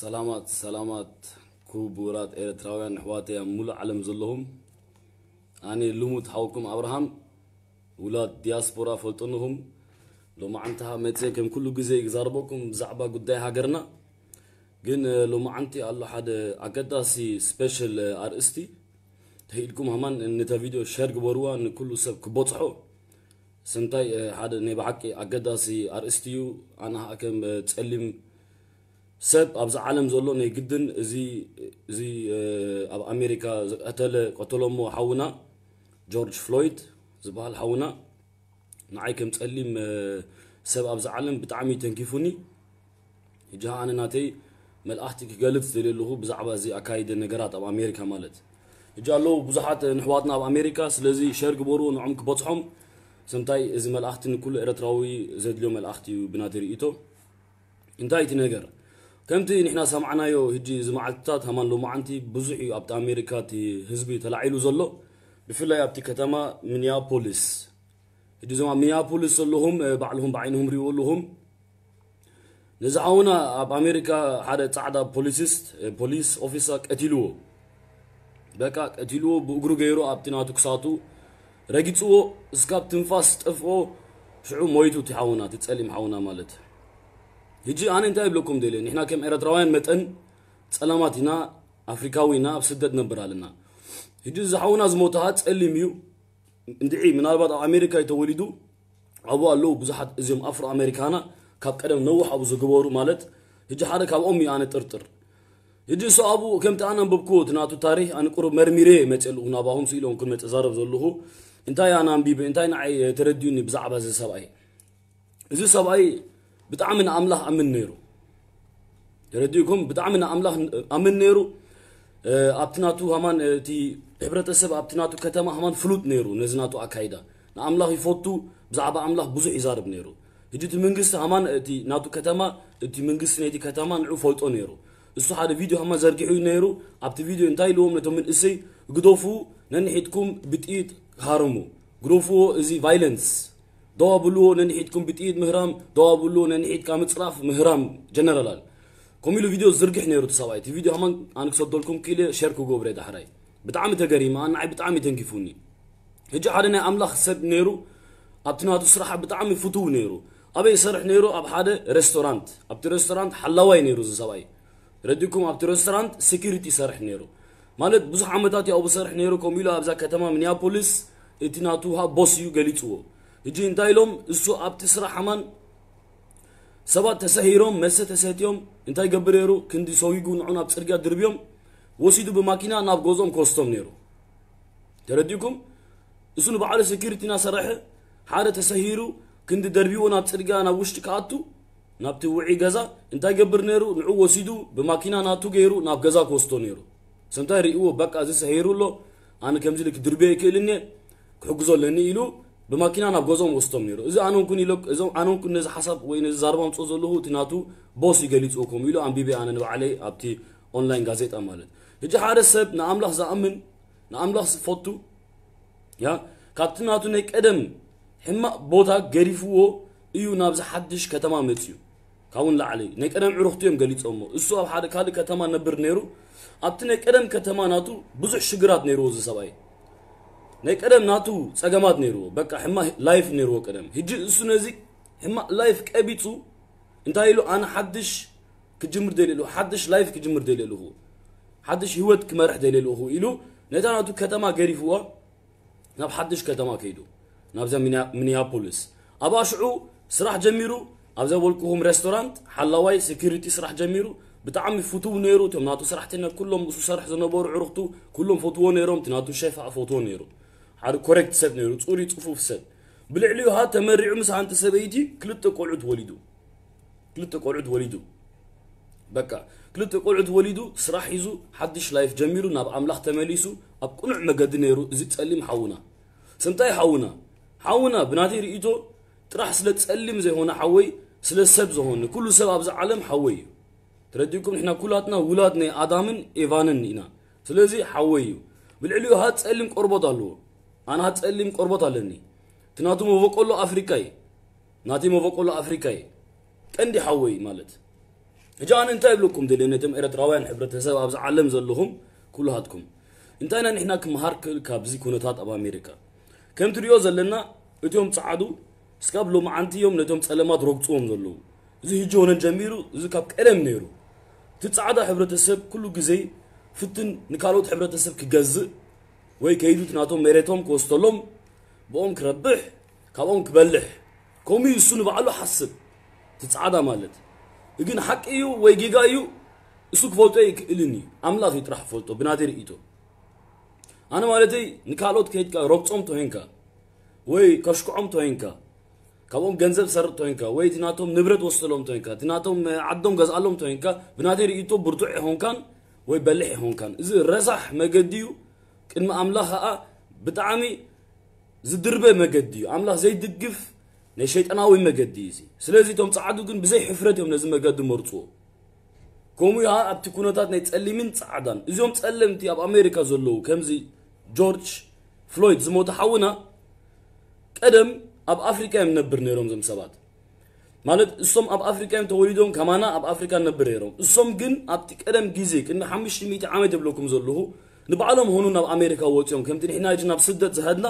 ሰላማት ሰላማት ክቡራት ኤርትራውያን ኣሕዋተይ ኣብ ሙሉእ ዓለም ዘለኹም፣ ኣነ ልሙድ ሓውኩም ኣብርሃም፣ ውላድ ዲያስፖራ ፈልጥንኹም። ሎማዓንቲ መፅየ ከም ኩሉ ግዜ ክዛረበኩም ብዛዕባ ጉዳይ ሃገርና። ግን ሎማዓንቲ ኣሎ ሓደ ኣገዳሲ ስፔሻል ኣርእስቲ። ተኢልኩም ሃማን ነታ ቪድዮ ሸር ግበርዋ፣ ንኩሉ ሰብ ክበፅሖ። ስንታይ ሓደ ናይ ብሓቂ ኣገዳሲ ኣርእስቲ እዩ። ኣነ ከዓ ከም ፀሊም ሰብ ኣብዚ ዓለም ዘሎ ናይ ግድን እዚ እዚ ኣብ ኣሜሪካ ዝቀተለ ቀተሎሞ ሓውና ጆርጅ ፍሎይድ ዝበሃል ሓውና ንዓይ ከም ፀሊም ሰብ ኣብዚ ዓለም ብጣዕሚ ተንኪፉኒ። ሕጂ ኣነ ናተይ መልኣኽቲ ክገልጽ ደልየ ኣለኹ ብዛዕባ እዚ ኣካይደ ነገራት ኣብ ኣሜሪካ ማለት። ሕጂ ኣለዉ ብዙሓት ንሕዋትና ኣብ ኣሜሪካ፣ ስለዚ ሸር ግበርዎ ንዖም ክበጽሖም። ስንታይ እዚ መልኣኽቲ ንኩሉ ኤርትራዊ ዘድልዮ መልኣኽቲ እዩ ብናተይ ርእይቶ። እንታይ እቲ ነገር? ከምቲ ንሕና ሰማዕናዮ፣ ሕጂ እዚ መዓልትታት ሃማን ሎማዓንቲ ብዙሕ እዩ ኣብቲ ኣሜሪካ እቲ ህዝቢ ተላዒሉ ዘሎ፣ ብፍላይ ኣብቲ ከተማ ሚኒያፖሊስ። ሕጂ እዞም ኣብ ሚኒያፖሊስ ዘለኹም ባዕልኹም ብዓይንኹም ሪእዎ ኣለኹም። ነዚ ሓውና ኣብ ኣሜሪካ ሓደ ጻዕዳ ፖሊሲስት ፖሊስ ኦፊሰር ቀቲልዎ። በቃ ቀቲልዎ፣ ብእግሩ ገይሩ ኣብቲ ናቱ ክሳቱ ረጊጽዎ፣ እስካብ ትንፋስ ጠፍኦ። ሽዑ ሞይቱ እቲ ሓውና፣ እቲ ጸሊም ሓውና ማለት። ሕጂ ኣነ እንታይ ይብለኩም ደልየ፣ ንሕና ከም ኤረትራውያን መጠን ጸላማት ኢና፣ ኣፍሪካዊ ኢና፣ ኣብ ስደት ነብር ኣለና። ሕጂ እዚ ሓውና ዝሞተ ጸሊም እዩ። እንድዒ ምናልባት ኣብ ኣሜሪካ እዩ ተወሊዱ። ኣብኡ ኣለዉ ብዙሓት እዚኦም ኣፍሮ ኣሜሪካና ካብ ቀደም ነዊሕ ኣብኡ ዝግበሩ ማለት። ሕጂ ሓደ ካብኦም እዩ ኣነ ጥርጥር። ሕጂ እሱ ኣብኡ ከምቲ ኣነ ኣንበብክዎ እቲ ናቱ ታሪኽ ኣነ ቁሩብ መርሚረ መፅእ ኣለኹ ናባኹም ስኢሎም ክንመፅእ ዛረብ ዘለኹ። እንታይ ኣነ ኣንቢበ እንታይ ንዓይ ተረዲኡኒ ብዛዕባ እዚ ሰብኣይ። እዚ ሰብኣይ ብጣዕሚ ንኣምላኽ ኣምን ነይሩ። ተረዲእኩም? ብጣዕሚ ንኣምላኽ ኣምን ነይሩ። ኣብቲ ናቱ ሃማን እቲ ሕብረተሰብ ኣብቲ ናቱ ከተማ ሃማን ፍሉጥ ነይሩ። ነዚ ናቱ ኣካይዳ ንኣምላኽ ይፈቱ፣ ብዛዕባ ኣምላኽ ብዙሕ ይዛርብ ነይሩ። ሕጂ እቲ መንግስቲ ሃማን እቲ ናቱ ከተማ እቲ መንግስቲ ነቲ ከተማ ንዑ ፈልጦ ነይሩ። እሱ ሓደ ቪድዮ ሃማን ዘርጊሑ ነይሩ። ኣብቲ ቪድዮ እንታይ ኢልዎም ነቶም መንእሰይ፣ ግደፉ፣ ነንሒትኩም ብጥይት ሃርሙ፣ ግደፍዎ እዚ ቫይለንስ፣ ደው ኣብልዎ ነንሒትኩም ብጥይት ምህራም፣ ደው ኣብልዎ ነንሒትካ ምጽራፍ ምህራም ጀነራል። ከምኡ ኢሉ ቪድዮ ዝርግሕ ነይሩ እቲ ሰብኣይ። እቲ ቪድዮ ሃማን ኣነ ክሰደልኩም ክኢለ ሸር ክገብረ ዳሕራይ። ብጣዕሚ ተገሪመ፣ ኣነ ንዓይ ብጣዕሚ ተንኪፉኒ። ሕጂ ሓደ ናይ ኣምላኽ ሰብ ነይሩ፣ ኣብቲ ናቱ ስራሕ ብጣዕሚ ፍቱው ነይሩ። ኣበይ ይሰርሕ ነይሩ? ኣብ ሓደ ሬስቶራንት። ኣብቲ ሬስቶራንት ሓላዋይ ነይሩ እዚ ሰብኣይ። ረዲኩም ኣብቲ ሬስቶራንት ሴኩሪቲ ይሰርሕ ነይሩ። ማለት ብዙሕ ዓመታት እዩ ኣብኡ ሰርሕ ነይሩ። ከምኡ ኢሉ ኣብዛ ከተማ ሚኒያፖሊስ እቲ ናቱ ሃ ቦስ እዩ ገሊፅዎ። ሕጂ እንታይ ኢሎም እሱ ኣብቲ ስራሕ ኣማን ሰባት ተሰሂሮም መስተ ተሰትዮም እንታይ ገብር ነይሩ? ክንዲ ሰዊጉ ንዑ ናብ ፅርግያ ድርብዮም ወሲዱ ብማኪና ናብ ገዝኦም ክወስዶም ነይሩ። ተረዲኩም? እሱ ንባዕሉ ሴኩሪቲ እናሰርሐ ሓደ ተሰሂሩ ክንዲ ደርቢዎ ናብ ፅርግያ ናብ ውሽጢ ክኣቱ ናብቲ ውዒ ገዛ እንታይ ገብር ነይሩ? ንዑ ወሲዱ ብማኪና ናቱ ገይሩ ናብ ገዛ ክወስዶ ነይሩ። ሰምታይ ርእይዎ፣ በቃ እዚ ሰሂሩ ኣሎ፣ ኣነ ከምዚ ኢለ ክድርብዮ ይክእልን እየ፣ ክሕግዞ ኣለኒ ኢሉ ብማኪና ናብ ገዝኦም ወስዶም ነይሩ። እዚ ኣነ እውን ኩን ኢሎ፣ እዞም ኣነ እውን ኩን ነዚ ሓሳብ ወይ ነዚ ዛረባ ኣምፅኦ ዘለኹ እቲ ናቱ ቦስ ይገሊፅዎ ከምኡ ኢሉ ኣንቢበ ኣነ ንባዕለይ ኣብቲ ኦንላይን ጋዜጣ ማለት። ሕጂ ሓደ ሰብ ንኣምላኽ ዝኣምን ንኣምላኽ ዝፈቱ ያ ካብቲ ናቱ ናይ ቀደም ሕማቕ ቦታ ገዲፍዎ እዩ ናብዚ ሓድሽ ከተማ መፅዩ። ካብኡ ንላዕሊ ናይ ቀደም ዕሩኽቱ እዮም ገሊፆሞ። እሱ ኣብ ሓደ ካልእ ከተማ ነብር ነይሩ። ኣብቲ ናይ ቀደም ከተማ ናቱ ብዙሕ ሽግራት ነይርዎ እዚ ሰብኣይ። ናይ ቀደም ናቱ ፀገማት ነይርዎ። በቃ ሕማቕ ላይፍ ነይርዎ ቀደም። ሕጂ እሱ ነዚ ሕማቕ ላይፍ ቀቢፁ እንታይ ኢሉ ኣነ ሓድሽ ክጅምር ደልየ ኣለኹ፣ ሓድሽ ላይፍ ክጅምር ደልየ ኣለኹ፣ ሓድሽ ህይወት ክመርሕ ደልየ ኣለኹ ኢሉ ነታ ናቱ ከተማ ገዲፍዋ ናብ ሓድሽ ከተማ ከይዱ ናብዛ ሚኒያ- ሚኒያፖሊስ። ኣብኣ ሽዑ ስራሕ ጀሚሩ። ኣብዛ በልኩኹም ሬስቶራንት ሓላዋይ ሴኩሪቲ ስራሕ ጀሚሩ። ብጣዕሚ ፍቱው ነይሩ። እቶም ናቱ ሰራሕተኛ ኩሎም ምስኡ ሰርሕ ዝነበሩ ዕሩኽቱ ኩሎም ፈትዎ ነይሮም። እቲ ናቱ ሸፍ ፈትዎ ነይሩ። ሓደ ኮሬክት ሰብ ነይሩ፣ ፅሩይ ፅፉፍ ሰብ። ብልዕሊኡ ሃ ተመሪዑ ምስ ሓንቲ ሰበይቲ ክልተ ቆልዑት ወሊዱ። ክልተ ቆልዑት ወሊዱ። በቃ ክልተ ቆልዑት ወሊዱ ስራሕ ሒዙ ሓድሽ ላይፍ ጀሚሩ ናብ ኣምላኽ ተመሊሱ ኣብ ቅኑዕ መገዲ ነይሩ። እዚ ጸሊም ሓውና ስንታይ ሓውና ሓውና ብናተይ ርእይቶ ጥራሕ ስለ ጸሊም ዘይኮነ ሓወይ ስለ ሰብ ዝኾነ ኩሉ ሰብ ኣብዚ ዓለም ሓወይ እዩ። ተረዲእኩም? ንሕና ኩላትና ውላድ ናይ ኣዳምን ኤቫንን ኢና። ስለዚ ሓወይ እዩ። ብልዕሊኡ ሃ ጸሊም ቆርቦት ኣለዎ። ኣነ ሃ ጸሊም ቆርቦት ኣለኒ። እቲ ናቱ መበቆሎ ኣፍሪቃ እዩ። ናተይ መበቆሎ ኣፍሪቃ እዩ። ቀንዲ ሓወይ ማለት ሕጂ ኣነ እንታይ ይብለኩም ደልየ ነቶም ኤርትራውያን ሕብረተሰብ ኣብዚ ዓለም ዘለኹም ኩልሃትኩም? እንታይ ኢና ንሕና ክምሃር ክእል ካብዚ ኩነታት ኣብ ኣሜሪካ? ከም ትሪኦ ዘለና እቶም ጻዕዱ እስካብ ሎማዓንቲ እዮም ነቶም ጸለማት ረግጽዎም ዘለዉ። እዚ ሕጂ ሆነን ጀሚሩ፣ እዚ ካብ ቀደም ነይሩ። እቲ ጻዕዳ ሕብረተሰብ ኩሉ ግዜ ፍትን ንካልኦት ሕብረተሰብ ክገዝእ ወይ ከይዱ እቲ ናቶም መሬቶም ክወስደሎም፣ ብኦም ክረብሕ፣ ካብኦም ክበልሕ። ከምኡ እዩ እሱ ንባዕሉ ሓስብ። እቲ ጻዕዳ ማለት ግን ሓቂ እዩ ወይ ጌጋ እዩ እሱ ክፈልጦ ይክእልን እዩ። ኣምላኽ እዩ ጥራሕ ፈልጦ ብናተይ ርእይቶ። ኣነ ማለተይ ንካልኦት ከይድካ ረግጾም ተወይንካ ወይ ከሽክዖም ተወይንካ ካብኦም ገንዘብ ሰርጥ ተወይንካ ወይ እቲ ናቶም ንብረት ወስደሎም ተወይንካ እቲ ናቶም ዓዶም ገዝኣሎም ተወይንካ ብናተይ ርእይቶ ብርቱዕ ይኾንካን ወይ በልሕ ይኾንካን። እዚ ረሳሕ መገዲ እዩ። ቅድሚ ኣምላኽ ኸኣ ብጣዕሚ ዝድርበ መገዲ እዩ። ኣምላኽ ዘይድግፍ ናይ ሸይጣናዊ መገዲ እዩ እዚ። ስለዚ እቶም ጻዕዱ ግን ብዘይ ሕፍረት እዮም ነዚ መገዲ መርጽዎ። ከምኡ ይሃ ኣብቲ ኩነታት ናይ ጸሊምን ጻዕዳን እዚኦም ጸለምቲ ኣብ ኣሜሪካ ዘለዉ ከምዚ ጆርጅ ፍሎይድ ዝሞተ ሓውና ቀደም ኣብ ኣፍሪካ እዮም ነብር ነይሮም ዞም ሰባት። ማለት እሶም ኣብ ኣፍሪካ እዮም ተወሊዶም ከማና ኣብ ኣፍሪካ ነብር ነይሮም። እሶም ግን ኣብቲ ቀደም ግዜ ቅድሚ ሓሙሽተ ሚእቲ ዓመት የብለኩም ዘለኹ ንባዕሎም ሆኑ ናብ ኣሜሪካ ወፂኦም ከምቲ ንሕና ሕጂ ናብ ስደት ዝኸድና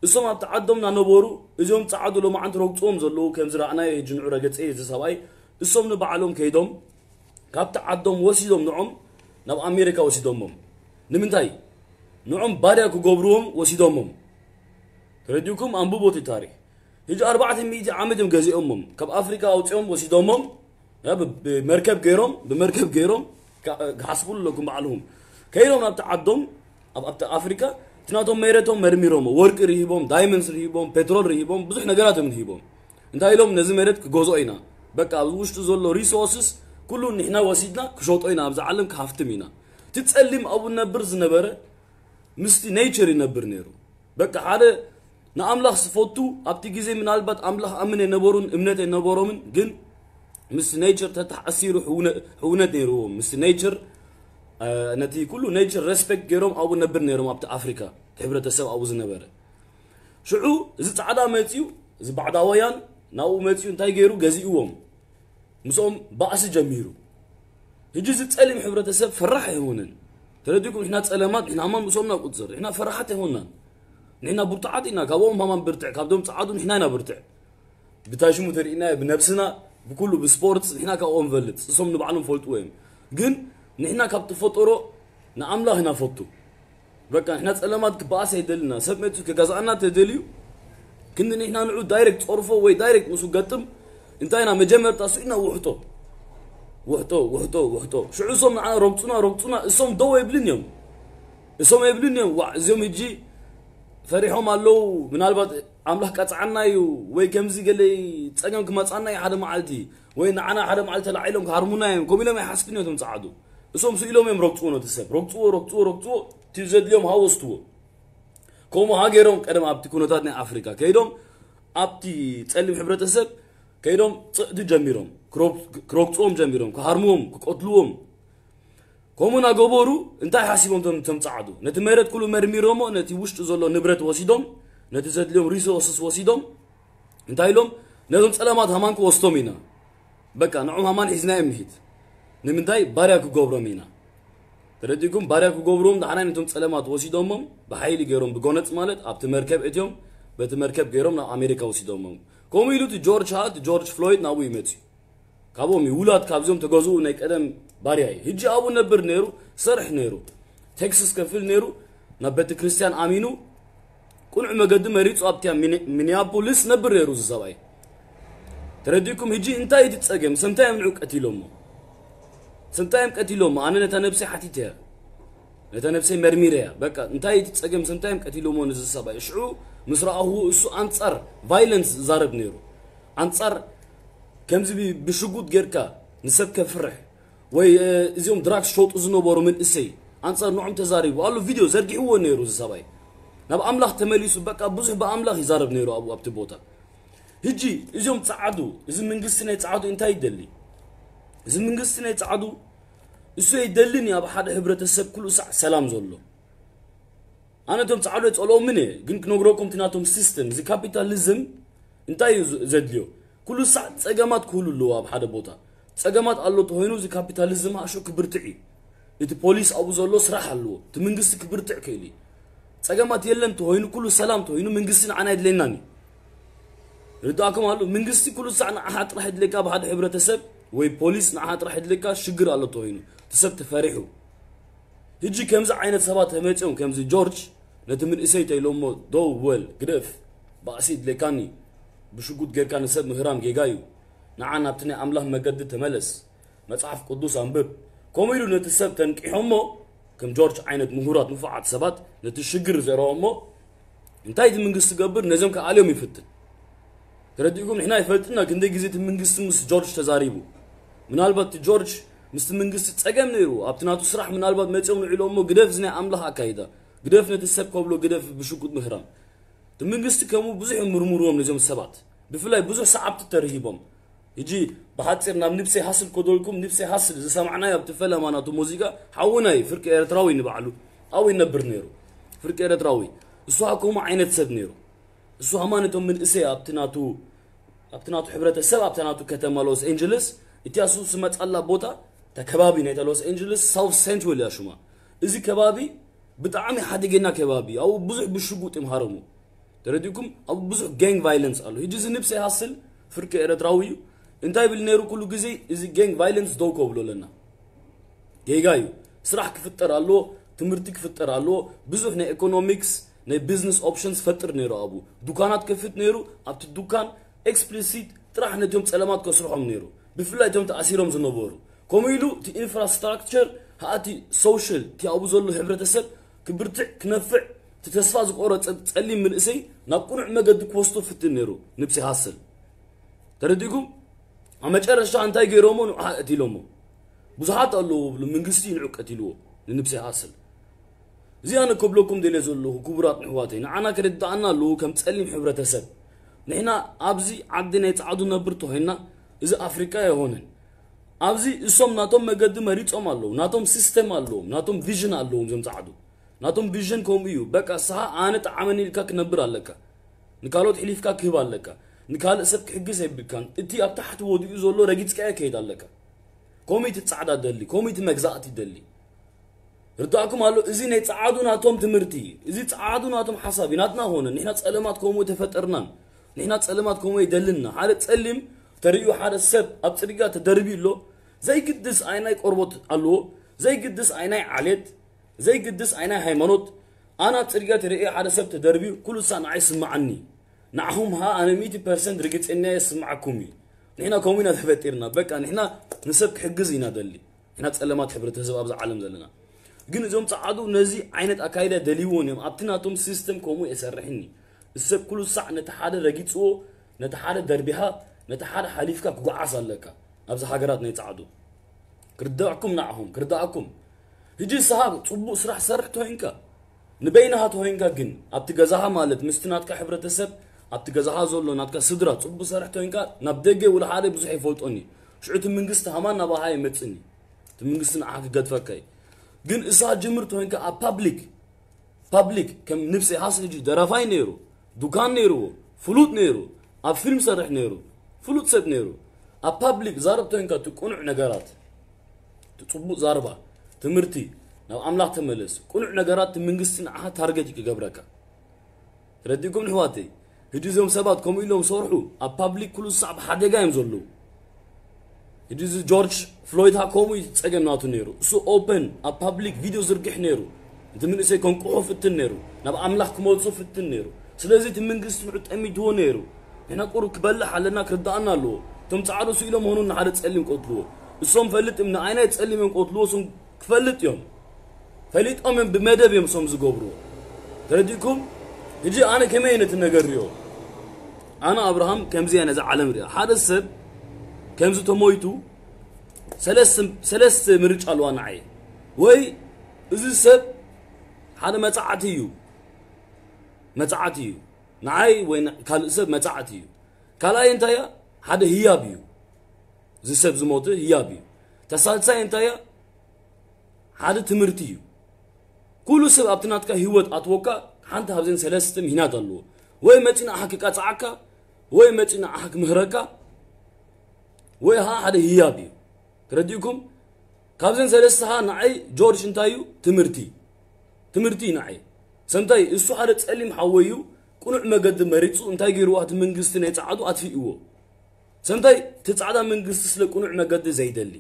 እሶም ኣብቲ ዓዶም እናነበሩ እዚኦም ጻዕዱ ሎማዓንቲ ረግፅዎም ዘለዉ ከምዚ ረኣናዮ ሕጂ ንዑ ረገፀ እዚ ሰብኣይ እሶም ንባዕሎም ከይዶም ካብቲ ዓዶም ወሲዶም ንዖም ናብ ኣሜሪካ ወሲዶሞም። ንምንታይ? ንዖም ባርያ ክገብርዎም ወሲዶሞም። ተረዲእኩም? ኣንብቦ እቲ ታሪክ። ሕጂ ኣርባዕተ ሚእቲ ዓመት እዮም ገዚኦሞም። ካብ ኣፍሪካ ኣውፅኦም ወሲዶሞም ያ ብ- ብመርከብ ገይሮም ብመርከብ ገይሮም ካ- ክሓስቡሉ ኣለኩም ባዕልኹም። ከይዶም ናብቲ ዓዶም ኣብ ኣብቲ ኣፍሪካ እቲ ናቶም መሬቶም መርሚሮሞ ወርቂ ርሂቦም ዳይመንድስ ርሂቦም ፔትሮል ርሂቦም ብዙሕ ነገራት እዮም ርሂቦም። እንታይ ኢሎም ነዚ መሬት ክገዝኦ ኢና በቃ ኣብዚ ውሽጡ ዘሎ ሪሶርስስ ኩሉ ንሕና ወሲድና ክሸጦ ኢና ኣብዚ ዓለም ክሃፍትም ኢና። እቲ ጸሊም ኣብኡ ነብር ዝነበረ ምስቲ ኔቸር ይነብር ነይሩ። በቃ ሓደ ንኣምላኽ ዝፈቱ ኣብቲ ግዜ ምናልባት ኣምላኽ ኣምን የነበሩን እምነት የነበሮምን ግን ምስ ኔቸር ተተሓሲሩ ሕውነ- ሕውነት ነይርዎም ምስ ኔቸር ነቲ ኩሉ ኔቸር ሬስፔክት ገይሮም ኣብኡ ነብር ነይሮም ኣብቲ ኣፍሪካ እቲ ሕብረተሰብ ኣብኡ ዝነበረ ሽዑ እዚ ጻዕዳ መፅዩ እዚ ባዕዳወያን ናብኡ መፅዩ እንታይ ገይሩ ገዚእዎም ምስኦም ባእሲ ጀሚሩ። ሕጂ እዚ ጸሊም ሕብረተሰብ ፈራሕ ኣይሆንን። ተረዲኩም ንሕና ጸለማት ንሕና ሃማን ምስኦም ናብ ቁፅር ንሕና ፈራሓት ኣይሆንናን። ንሕና ብርቱዓት ኢና ካብኦም ሃማን ብርትዕ ካብዞም ጸዓዱ ንሕና ኢና ብርትዕ። ብታይ ሽሙ ተሪእና ብነብስና ብኩሉ ብስፖርት ንሕና ካብኦም ፈልጥ እሶም ንባዕሎም ፈልጥዎ እዮም። ግን ንሕና ካብ ተፈጠሮ ንኣምላኽ ኢና ፈቱ። በቃ ንሕና ጸለማት ክበኣስ ኣይደልና ሰብ መጽኡ ከጋዝኣና ተደልዩ ክንዲ ንሕና ንዑ ዳይሬክት ጸርፎ ወይ ዳይሬክት ምስ ገጥም እንታይ ኢና መጀመርታ ስኢና ውሕጦ ውሕጦ ውሕጦ ውሕጦ ሽዑ እሶም ንዓና ረግጹና ረግጹና እሶም ደው ኣይብልን እዮም። እሶም ኣይብልን እዮም ዋዕ እዚኦም ሕጂ ፈሪሖም ኣለዉ ምናልባት ኣምላኽ ቀጽዓና እዩ ወይ ከምዚ ገለ ጸገም ክመጻና እዩ ሓደ መዓልቲ ወይ ንዓና ሓደ መዓልቲ ተላዒሎም ክሃርሙና እዮም ከምኡ ኢሎም ኣይሓስብን እዮም እቶም ጸዓዱ። እሶም ስኢሎም እዮም ረግፅዎ ነቲ ሰብ ረግፅዎ ረግፅዎ ረግፅዎ እቲ ዘድልዮም ሃወስትዎ። ከምኡ ሃገሮም ቀደም ኣብቲ ኩነታት ናይ ኣፍሪካ ከይዶም ኣብቲ ፀሊም ሕብረተሰብ ከይዶም ፅእዲ ጀሚሮም ክረግፅዎም ጀሚሮም ክሃርምዎም ክቀትልዎም። ከምኡ እናገበሩ እንታይ ሓሲቦም ቶም ቶም ፃዕዱ ነቲ መሬት ኩሉ መርሚሮሞ ነቲ ውሽጡ ዘሎ ንብረት ወሲዶም ነቲ ዘድልዮም ሪሶርስስ ወሲዶም እንታይ ኢሎም ነዞም ፀለማት ሃማን ክወስዶም ኢና። በቃ ንዖም ሃማን ሒዝናዮም ንሂድ። ንምንታይ ባርያ ክገብሮም ኢና። ተረዲእኩም ባርያ ክገብርዎም ዳሕናይ ነቶም ፀለማት ወሲዶሞም ብሓይሊ ገይሮም ብጎነፅ ማለት ኣብቲ መርከብ እትዮም በቲ መርከብ ገይሮም ናብ ኣሜሪካ ወሲዶሞም። ከምኡ ኢሉ እቲ ጆርጅ ሃ እቲ ጆርጅ ፍሎይድ ናብኡ ይመፅዩ። ካብኦም እዩ ውላድ ካብዞም ተገዝኡ ናይ ቀደም ባርያ እዩ። ህጂ ኣብኡ ነብር ነይሩ ሰርሕ ነይሩ ቴክስስ ከፍል ነይሩ ናብ ቤተ ክርስቲያን ኣሚኑ ቁኑዕ መገዲ መሪጹ ኣብቲያ ሚኒያፖሊስ ነብር ነይሩ እዚ ሰብኣይ። ተረዲእኩም ህጂ እንታይ እቲ ጸገም ሰምታይ እዮም ንዑ ቀቲሎሞ ሰምታይ እዮም ቀቲሎሞ ኣነ ነታ ነብሰይ ሓቲተ እያ ነታ ነብሰይ መርሚረ እያ በቃ እንታይ እቲ ጸገም ሰምታይ እዮም ቀቲሎሞ ንዚ ሰብኣይ ሽዑ ምስ ረኣኹ እሱ ኣንጻር ቫይለንስ ዝዛረብ ነይሩ ኣንጻር ከምዚ ብሽጉጥ ጌርካ ንሰብ ከፍርሕ ወይ እዚኦም ድራግስ ሸጡ ዝነበሩ መንእሰይ ኣንጻር ንዖም ተዛሪቡ ኣሎ ቪድዮ ዘርጊሕዎ ነይሩ እዚ ሰብኣይ ናብ ኣምላኽ ተመሊሱ በቃ ብዙሕ ብኣምላኽ ይዛረብ ነይሩ ኣብኡ ኣብቲ ቦታ ህጂ እዚኦም ጸዓዱ እዚ መንግስቲ ናይ ጸዓዱ እንታይ ይደሊ እዚ መንግስቲ ናይ ጸዓዱ እሱ ኣይደልን ኣብ ሓደ ህብረተሰብ ኩሉ ሳዕ ሰላም ዘሎ ኣነ እቶም ጻዕዶ ጸልኦምን እየ ግን ክነግረኩም እቲ ናቶም ሲስተም እዚ ካፒታሊዝም እንታይ እዩ ዘድልዮ ኩሉ ሳዕ ጸገማት ክህሉ ኣለዎ ኣብ ሓደ ቦታ ጸገማት ኣሎ ተኾይኑ፣ እዚ ካፒታሊዝም ኣሹ ክብርትዕ እዩ። እቲ ፖሊስ ኣብኡ ዘሎ ስራሕ ኣለዎ። እቲ መንግስቲ ክብርትዕ ክእል እዩ። ጸገማት የለን ተኾይኑ፣ ኩሉ ሰላም ተኾይኑ፣ መንግስቲ ንዓና የድልየናን እዩ። ርዳእኩም ኣሎ። መንግስቲ ኩሉ ሳዕ ንዓኻ ጥራሕ የድልየካ፣ ብሓደ ሕብረተሰብ ወይ ፖሊስ ንዓኻ ጥራሕ የድልየካ፣ ሽግር ኣሎ ተኾይኑ፣ እቲ ሰብ ተፈሪሑ። ሕጂ ከምዚ ዓይነት ሰባት ተመጺኦም፣ ከምዚ ጆርጅ፣ ነቲ መንእሰይ ተይሎሞ፣ ደው በል፣ ግደፍ፣ ባእሲ ይድልየካኒ፣ ብሽጉጥ ጌርካ ንሰብ ምህራም ጌጋ እዩ፣ ንዓ ናብቲ ናይ ኣምላኽ መገዲ ተመለስ፣ መጽሓፍ ቅዱስ ኣንብብ፣ ከምኡ ኢሉ ነቲ ሰብ ተንቂሖሞ፣ ከም ጆርጅ ዓይነት ምሁራት ንፉዓት ሰባት ነቲ ሽግር ዘረኦሞ፣ እንታይ እቲ መንግስቲ ገብር? ነዞም ከኣልዮም ይፍትን። ተረዲእኩም? ንሕና ይፈልጥና ክንደይ ግዜ እቲ መንግስቲ ምስ ጆርጅ ተዛሪቡ። ምናልባት እቲ ጆርጅ ምስቲ መንግስቲ ጸገም ነይሩ፣ ኣብቲ ናቱ ስራሕ ምናልባት መጺኦም ንዕሎ እሞ ግደፍ፣ እዚ ናይ ኣምላኽ ኣካይዳ፣ ግደፍ፣ ነቲ ሰብ ከብሎ ግደፍ፣ ብሽጉጥ ምህራም። እቲ መንግስቲ ከምኡ ብዙሕ ምርምርዎም ነዞም ሰባት፣ ብፍላይ ብዙሕ ሰዓብቲ ተርሂቦም። ሕጂ ብሓጺር ናብ ንብሰይ ሃስል ከደልኩም፣ ንብሰይ ሃስል ዝሰማዕናዮ ኣብቲ ፈለማ ናቱ ሙዚቃ፣ ሓውና እዩ፣ ፍርቂ ኤርትራዊ ንባዕሉ ኣብኡ ይነብር ነይሩ። ፍርቂ ኤርትራዊ፣ እሱ ከምኡ ዓይነት ሰብ ነይሩ። እሱ ሃማን እቶም መንእሰይ ኣብቲ ናቱ ኣብቲ ናቱ ሕብረተሰብ ኣብታ ናቱ ከተማ ሎስ ኤንጀለስ፣ እቲ ኣሱ ዝመጻላ ቦታ፣ እታ ከባቢ ናይታ ሎስ ኤንጀለስ ሳውት ሴንትራል እያ ሽማ። እዚ ከባቢ ብጣዕሚ ሓደገኛ ከባቢ፣ ኣብኡ ብዙሕ ብሽጉጥ እዮም ሃረሙ። ተረዲእኩም? ኣብኡ ብዙሕ ጋንግ ቫይለንስ ኣሎ። ሕጂ እዚ ንብሰይ ሃስል ፍርቂ ኤርትራዊ እዩ። እንታይ ይብል ነይሩ ኩሉ ግዜ? እዚ ጋንግ ቫይለንስ ደው ከብሎ ኣለና። ጌጋ እዩ። ስራሕ ክፍጠር ኣለዎ፣ ትምህርቲ ክፍጠር ኣለዎ። ብዙሕ ናይ ኢኮኖሚክስ፣ ናይ ቢዝነስ ኦፕሽንስ ፈጥር ነይሩ ኣብኡ። ዱካናት ከፍት ነይሩ፣ ኣብቲ ዱካን ኤክስፕሊሲት ጥራሕ ነቶም ጸለማት ከስርሖም ነይሩ። ብፍላይ እቶም ተኣሲሮም ዝነበሩ። ከምኡ ኢሉ እቲ ኢንፍራስትራክቸር፣ ሃኣቲ ሶሻል፣ እቲ ኣብኡ ዘሎ ሕብረተሰብ ክብርትዕ፣ ክነፍዕ፣ እቲ ተስፋ ዝቆረጸ ጸሊም መንእሰይ ናብ ቅኑዕ መገዲ ክወስዶ ፍትን ነይሩ። ንብሲ ሃስል። ተረዲእኩም? ኣብ መጨረሻ እንታይ ገይሮሞ? ንዑ ቀቲሎሞ። ብዙሓት ኣለዉ ብሉ መንግስቲ ንዑ ቀቲልዎ። ንንብሲ ሃስል። እዚ ኣነ ክብለኩም ደልየ ዘለኹ ክቡራት ንሕዋተይ፣ ንዓና ክርድኣና ኣለዎ ከም ጸሊም ሕብረተሰብ። ንሕና ኣብዚ ዓዲ ናይ ጻዕዱ ነብር ተኾይንና፣ እዚ ኣፍሪቃ ኣይሆነን። ኣብዚ እሶም ናቶም መገዲ መሪጾም ኣለዉ፣ ናቶም ሲስተም ኣለዎም፣ ናቶም ቪዥን ኣለዎም እዞም ጻዕዱ። ናቶም ቪዥን ከምኡ እዩ። በቃ፣ ስኻ ኣነ ጠዓመኒ ኢልካ ክነብር ኣለካ። ንካልኦት ሕሊፍካ ክህብ ኣለካ። ንካልእ ሰብ ክሕግዝ የብልካን። እቲ ኣብ ታሕቲ ወዲኡ ዘሎ ረጊጽካዮ ክሄድ ኣለካ። ከምኡ እቲ ጻዕዳ ደሊ፣ ከምኡ እቲ መግዛእቲ ደሊ። ርዳእኩም ኣሎ፣ እዚ ናይ ጻዓዱ ናቶም ትምህርቲ፣ እዚ ጻዓዱ ናቶም ሓሳብ እዩ፣ ናትና ሆነ። ንሕና ጸለማት ከምኡ ተፈጠርናን። ንሕና ጸለማት ከምኡ ይደልና። ሓደ ጸሊም ተርእዩ ሓደ ሰብ ኣብ ጽርግያ ተደርቢ ኣሎ። ዘይግድስ ኣይናይ ቆርቦት ኣለዎ። ዘይግድስ ኣይናይ ዓሌት። ዘይግድስ ኣይናይ ሃይማኖት። ኣነ ኣብ ጽርግያ ተርእየ ሓደ ሰብ ተደርቢ፣ ኩሉ ሳዕ ንዓይ ይስምዓኒ። ንዓኹም ሃ ኣነ ሚእቲ ፐርሰንት ርግጸኛ ይስምዓኩም እዩ። ንሕና ከምኡ ኢና ተፈጢርና። በቃ ንሕና ንሰብ ክሕግዝ ኢና ደሊ። ንሕና ጸለማት ሕብረተሰብ ኣብዛ ዓለም ዘለና። ግን እዞም ጸዓዱ ነዚ ዓይነት ኣካይዳ ደልይዎን እዮም። ኣብቲ ናቶም ሲስተም ከምኡ የሰርሕኒ። ሰብ ኩሉ ሳዕ ነቲ ሓደ ረጊጽዎ፣ ነቲ ሓደ ደርቢኻ፣ ነቲ ሓደ ሓሊፍካ ክጓዓዝ ኣለካ። ኣብዚ ሃገራት ናይ ጸዓዱ። ክርዳእኩም ንዓኹም፣ ክርዳእኩም። ሕጂ ንስኻ ጽቡቕ ስራሕ ሰርሕ ተኾይንካ፣ ንበይንኻ ተኾይንካ ግን፣ ኣብቲ ገዛኻ ማለት ምስቲ ናትካ ሕብረተሰብ፣ ኣብቲ ገዛኻ ዘሎ ናትካ ስድራ ጽቡቕ ሰርሕ ተኾይንካ፣ ናብ ደገ ውላ ሓደ ብዙሕ ይፈልጦኒ። ሽዑ እቲ መንግስቲ ሃማን ናባኻ ይመጽኒ። እቲ መንግስቲ ንዓኻ ክገድፈካ እዩ። ግን እሳ ጅምር ተኾይንካ ኣብ ፓብሊክ፣ ፓብሊክ ከም ንብሲ ሃስ ሕጂ ደራፋይ ነይሩ፣ ዱካን ነይርዎ፣ ፍሉጥ ነይሩ፣ ኣብ ፊልም ሰርሕ ነይሩ፣ ፍሉጥ ሰብ ነይሩ። ኣብ ፓብሊክ ዛረብ ተኾይንካ እቲ ቅኑዕ ነገራት፣ እቲ ጽቡቕ ዛርባ፣ ትምህርቲ፣ ናብ ኣምላኽ ተመለስ፣ ቅኑዕ ነገራት እቲ መንግስቲ ንዓኻ ታርጌት እዩ ክገብረካ። ተረዲእኩም ንሕዋተይ? ሕጂ እዞም ሰባት ከምኡ ኢሎም ሰርሑ፣ ኣብ ፓብሊክ ኩሉ ሳዕ ብሓደጋ እዮም ዘለዉ። ሕጂ እዚ ጆርጅ ፍሎይድ ሃ ከምኡ እዩ ጸገም ናቱ ነይሩ። እሱ ኦፐን ኣብ ፓብሊክ ቪድዮ ዝርግሕ ነይሩ። እቲ መንእሰይ ከንቅሖ ፍትን ነይሩ። ናብ ኣምላኽ ክመልሶ ፍትን ነይሩ። ስለዚ እቲ መንግስቲ ንዑ ጠሚትዎ ነይሩ። ንሕና ቁሩብ ክበልሕ ኣለና፣ ክርዳኣና ኣለዎ። እቶም ጻዕዱ ስኢሎም ሆኑ ንሓደ ጸሊም ቆትልዎ። እሶም ፈልጥ እዮም ንኣይናይ ጸሊም እዮም ቆትልዎ፣ እሶም ክፈልጥ እዮም። ፈሊጦም እዮም ብመደብ እዮም እሶም ዝገብርዎ። ተረዲእኩም? ሕጂ ኣነ ከመይ ነቲ ነገር ሪኦ? ኣነ ኣብርሃም ከምዚ እያ ነዛ ዓለም ሪኣ። ሓደ ሰብ ከምዚ ተሞይቱ ሰለስተ፣ ሰለስተ ምርጫ ኣለዋ ንዓይ። ወይ እዚ ሰብ ሓደ መጻዕቲ እዩ። መጻዕቲ እዩ። ንዓይ ወይ ን-፣ ካልእ ሰብ መጻዕቲ እዩ። ካልኣይ እንታይ እያ? ሓደ ህያብ እዩ። እዚ ሰብ ዝሞተ ህያብ እዩ። ተሳልሳይ እንታይ እያ? ሓደ ትምህርቲ እዩ። ኩሉ ሰብ ኣብቲ ናትካ ህይወት ኣትወካ ሓንቲ ካብዘን ሰለስተ ምሂናት ኣለዎ። ወይ መጺኡ ንዓኻ ክቀጽዓካ፣ ወይ መጺኡ ንዓኻ ክምህረካ፣ ወይ ኸዓ ሓደ ህያብ እዩ። ተረዲእኩም? ካብዘን ሰለስተ ንዓይ ጆርጅ እንታይ እዩ? ትምህርቲ። ትምህርቲ እዩ ንዓይ። ሰምታይ እሱ ሓደ ጸሊም ሓወይ እዩ። ቅኑዕ መገዲ መሪጹ እንታይ ገይርዎ? እቲ መንግስቲ ናይ ጻዕዱ ኣትፊእዎ። ሰምታይ እቲ ጻዕዳ መንግስቲ ስለ ቅኑዕ መገዲ ዘይደሊ፣